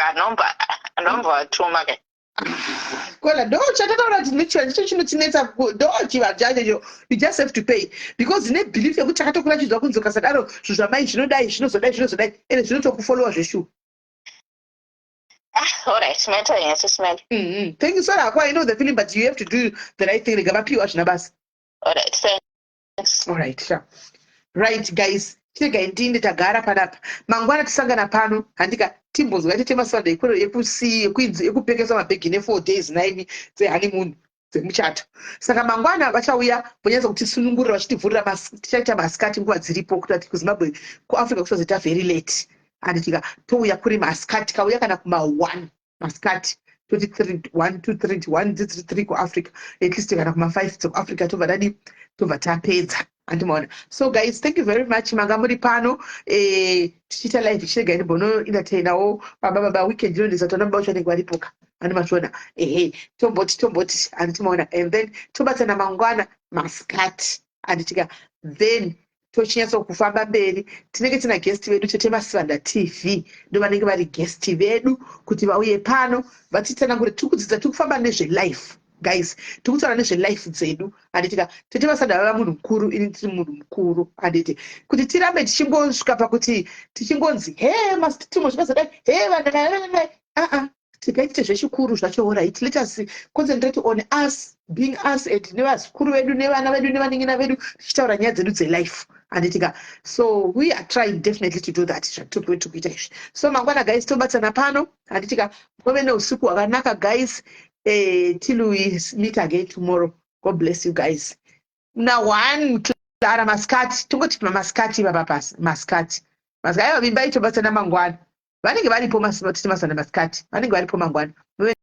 anombovatuma ke. Kola, ndo chatataura kuti ndicho chinotinetsa, ndo chivanhu chacho cho. You just have to pay because ne belief yekuti takatokura chidzwa kunzi ukasadaro, zvinhu zvamai zvinodai, zvinozodai, zvinozodai, ende zvinotokufollowa zveshuwa. Ah, alright, maita henyu, Sis Melly. Thank you. Sorry hako, I know the feeling, but you have to do the right thing. Rega vapiwa, zvina basa. Alright, thanks. All right, sure. Right guys, chiregai ndinde tagara panapa. Mangwana tisangana pano, handika? Timbonzwa tete Masanda yekupekesa mabhegi ne4 days 9 dzehoneymoon, dzemuchato. Saka mangwana vachauya vonyatsa kutisunungurira, vachitivhurira. Tichaita masikati nguva dziripo, kuti kuZimbabwe, kuAfrica kusazoita very late, handitika? Touya kuri masikati, tikauya kana kuma1 masikati, toti 3, 1, 2, 3, 1, 2, 3, 3 kuAfrica, at least kana kuma5 dzekuAfrica, tobva tadi, tobva tapedza, handimaona? So guys, thank you very much, manga muri pano tichiita live. Chiregai ndimbono entertainawo baba. Baba, weekend inondisa, tona baba vacho vanenge varipoka, handimachiona? Ehe, tomboti handitimaona? And then tobatsana mangwana masikati, handitika? Then tochinyatsa kufamba mberi. Tinenge tina guest vedu, Tete Masivanda TV, ndo vanenge vari guest vedu, kuti vauye pano vatitsanangure. Tiri kudzidza, tiri kufamba nezvelife, guys, tiri kutaura nezvelife dzedu, handitika? Tete Masanda vava munhu mukuru, ini tiri munhu mukuru, handiti? Kuti tirambe tichingosvika pakuti tichingonzi, "He, masitimo zvakazodai, he, vanhu," aa, tikaite zvechikuru zvacho. Right, let us concentrate on us being us and nevazukuru vedu, nevana vedu, nevanin'ina vedu, tichitaura nyaya dzedu dzelife, handitika? So we are trying definitely to do that, zvatiri kuita izvi. So mangwana guys, tobatsana pano, handitika? Muve neusiku hwakanaka guys, till we meet again tomorrow. God bless you guys. Na one Clara, masikati, tongoti masikati baba pasi, masikati, masikati. Aiwa, vimbai, tobatsana mangwana. Vanenge varipo, Tete Masanda, masikati vanenge varipo mangwana. Muve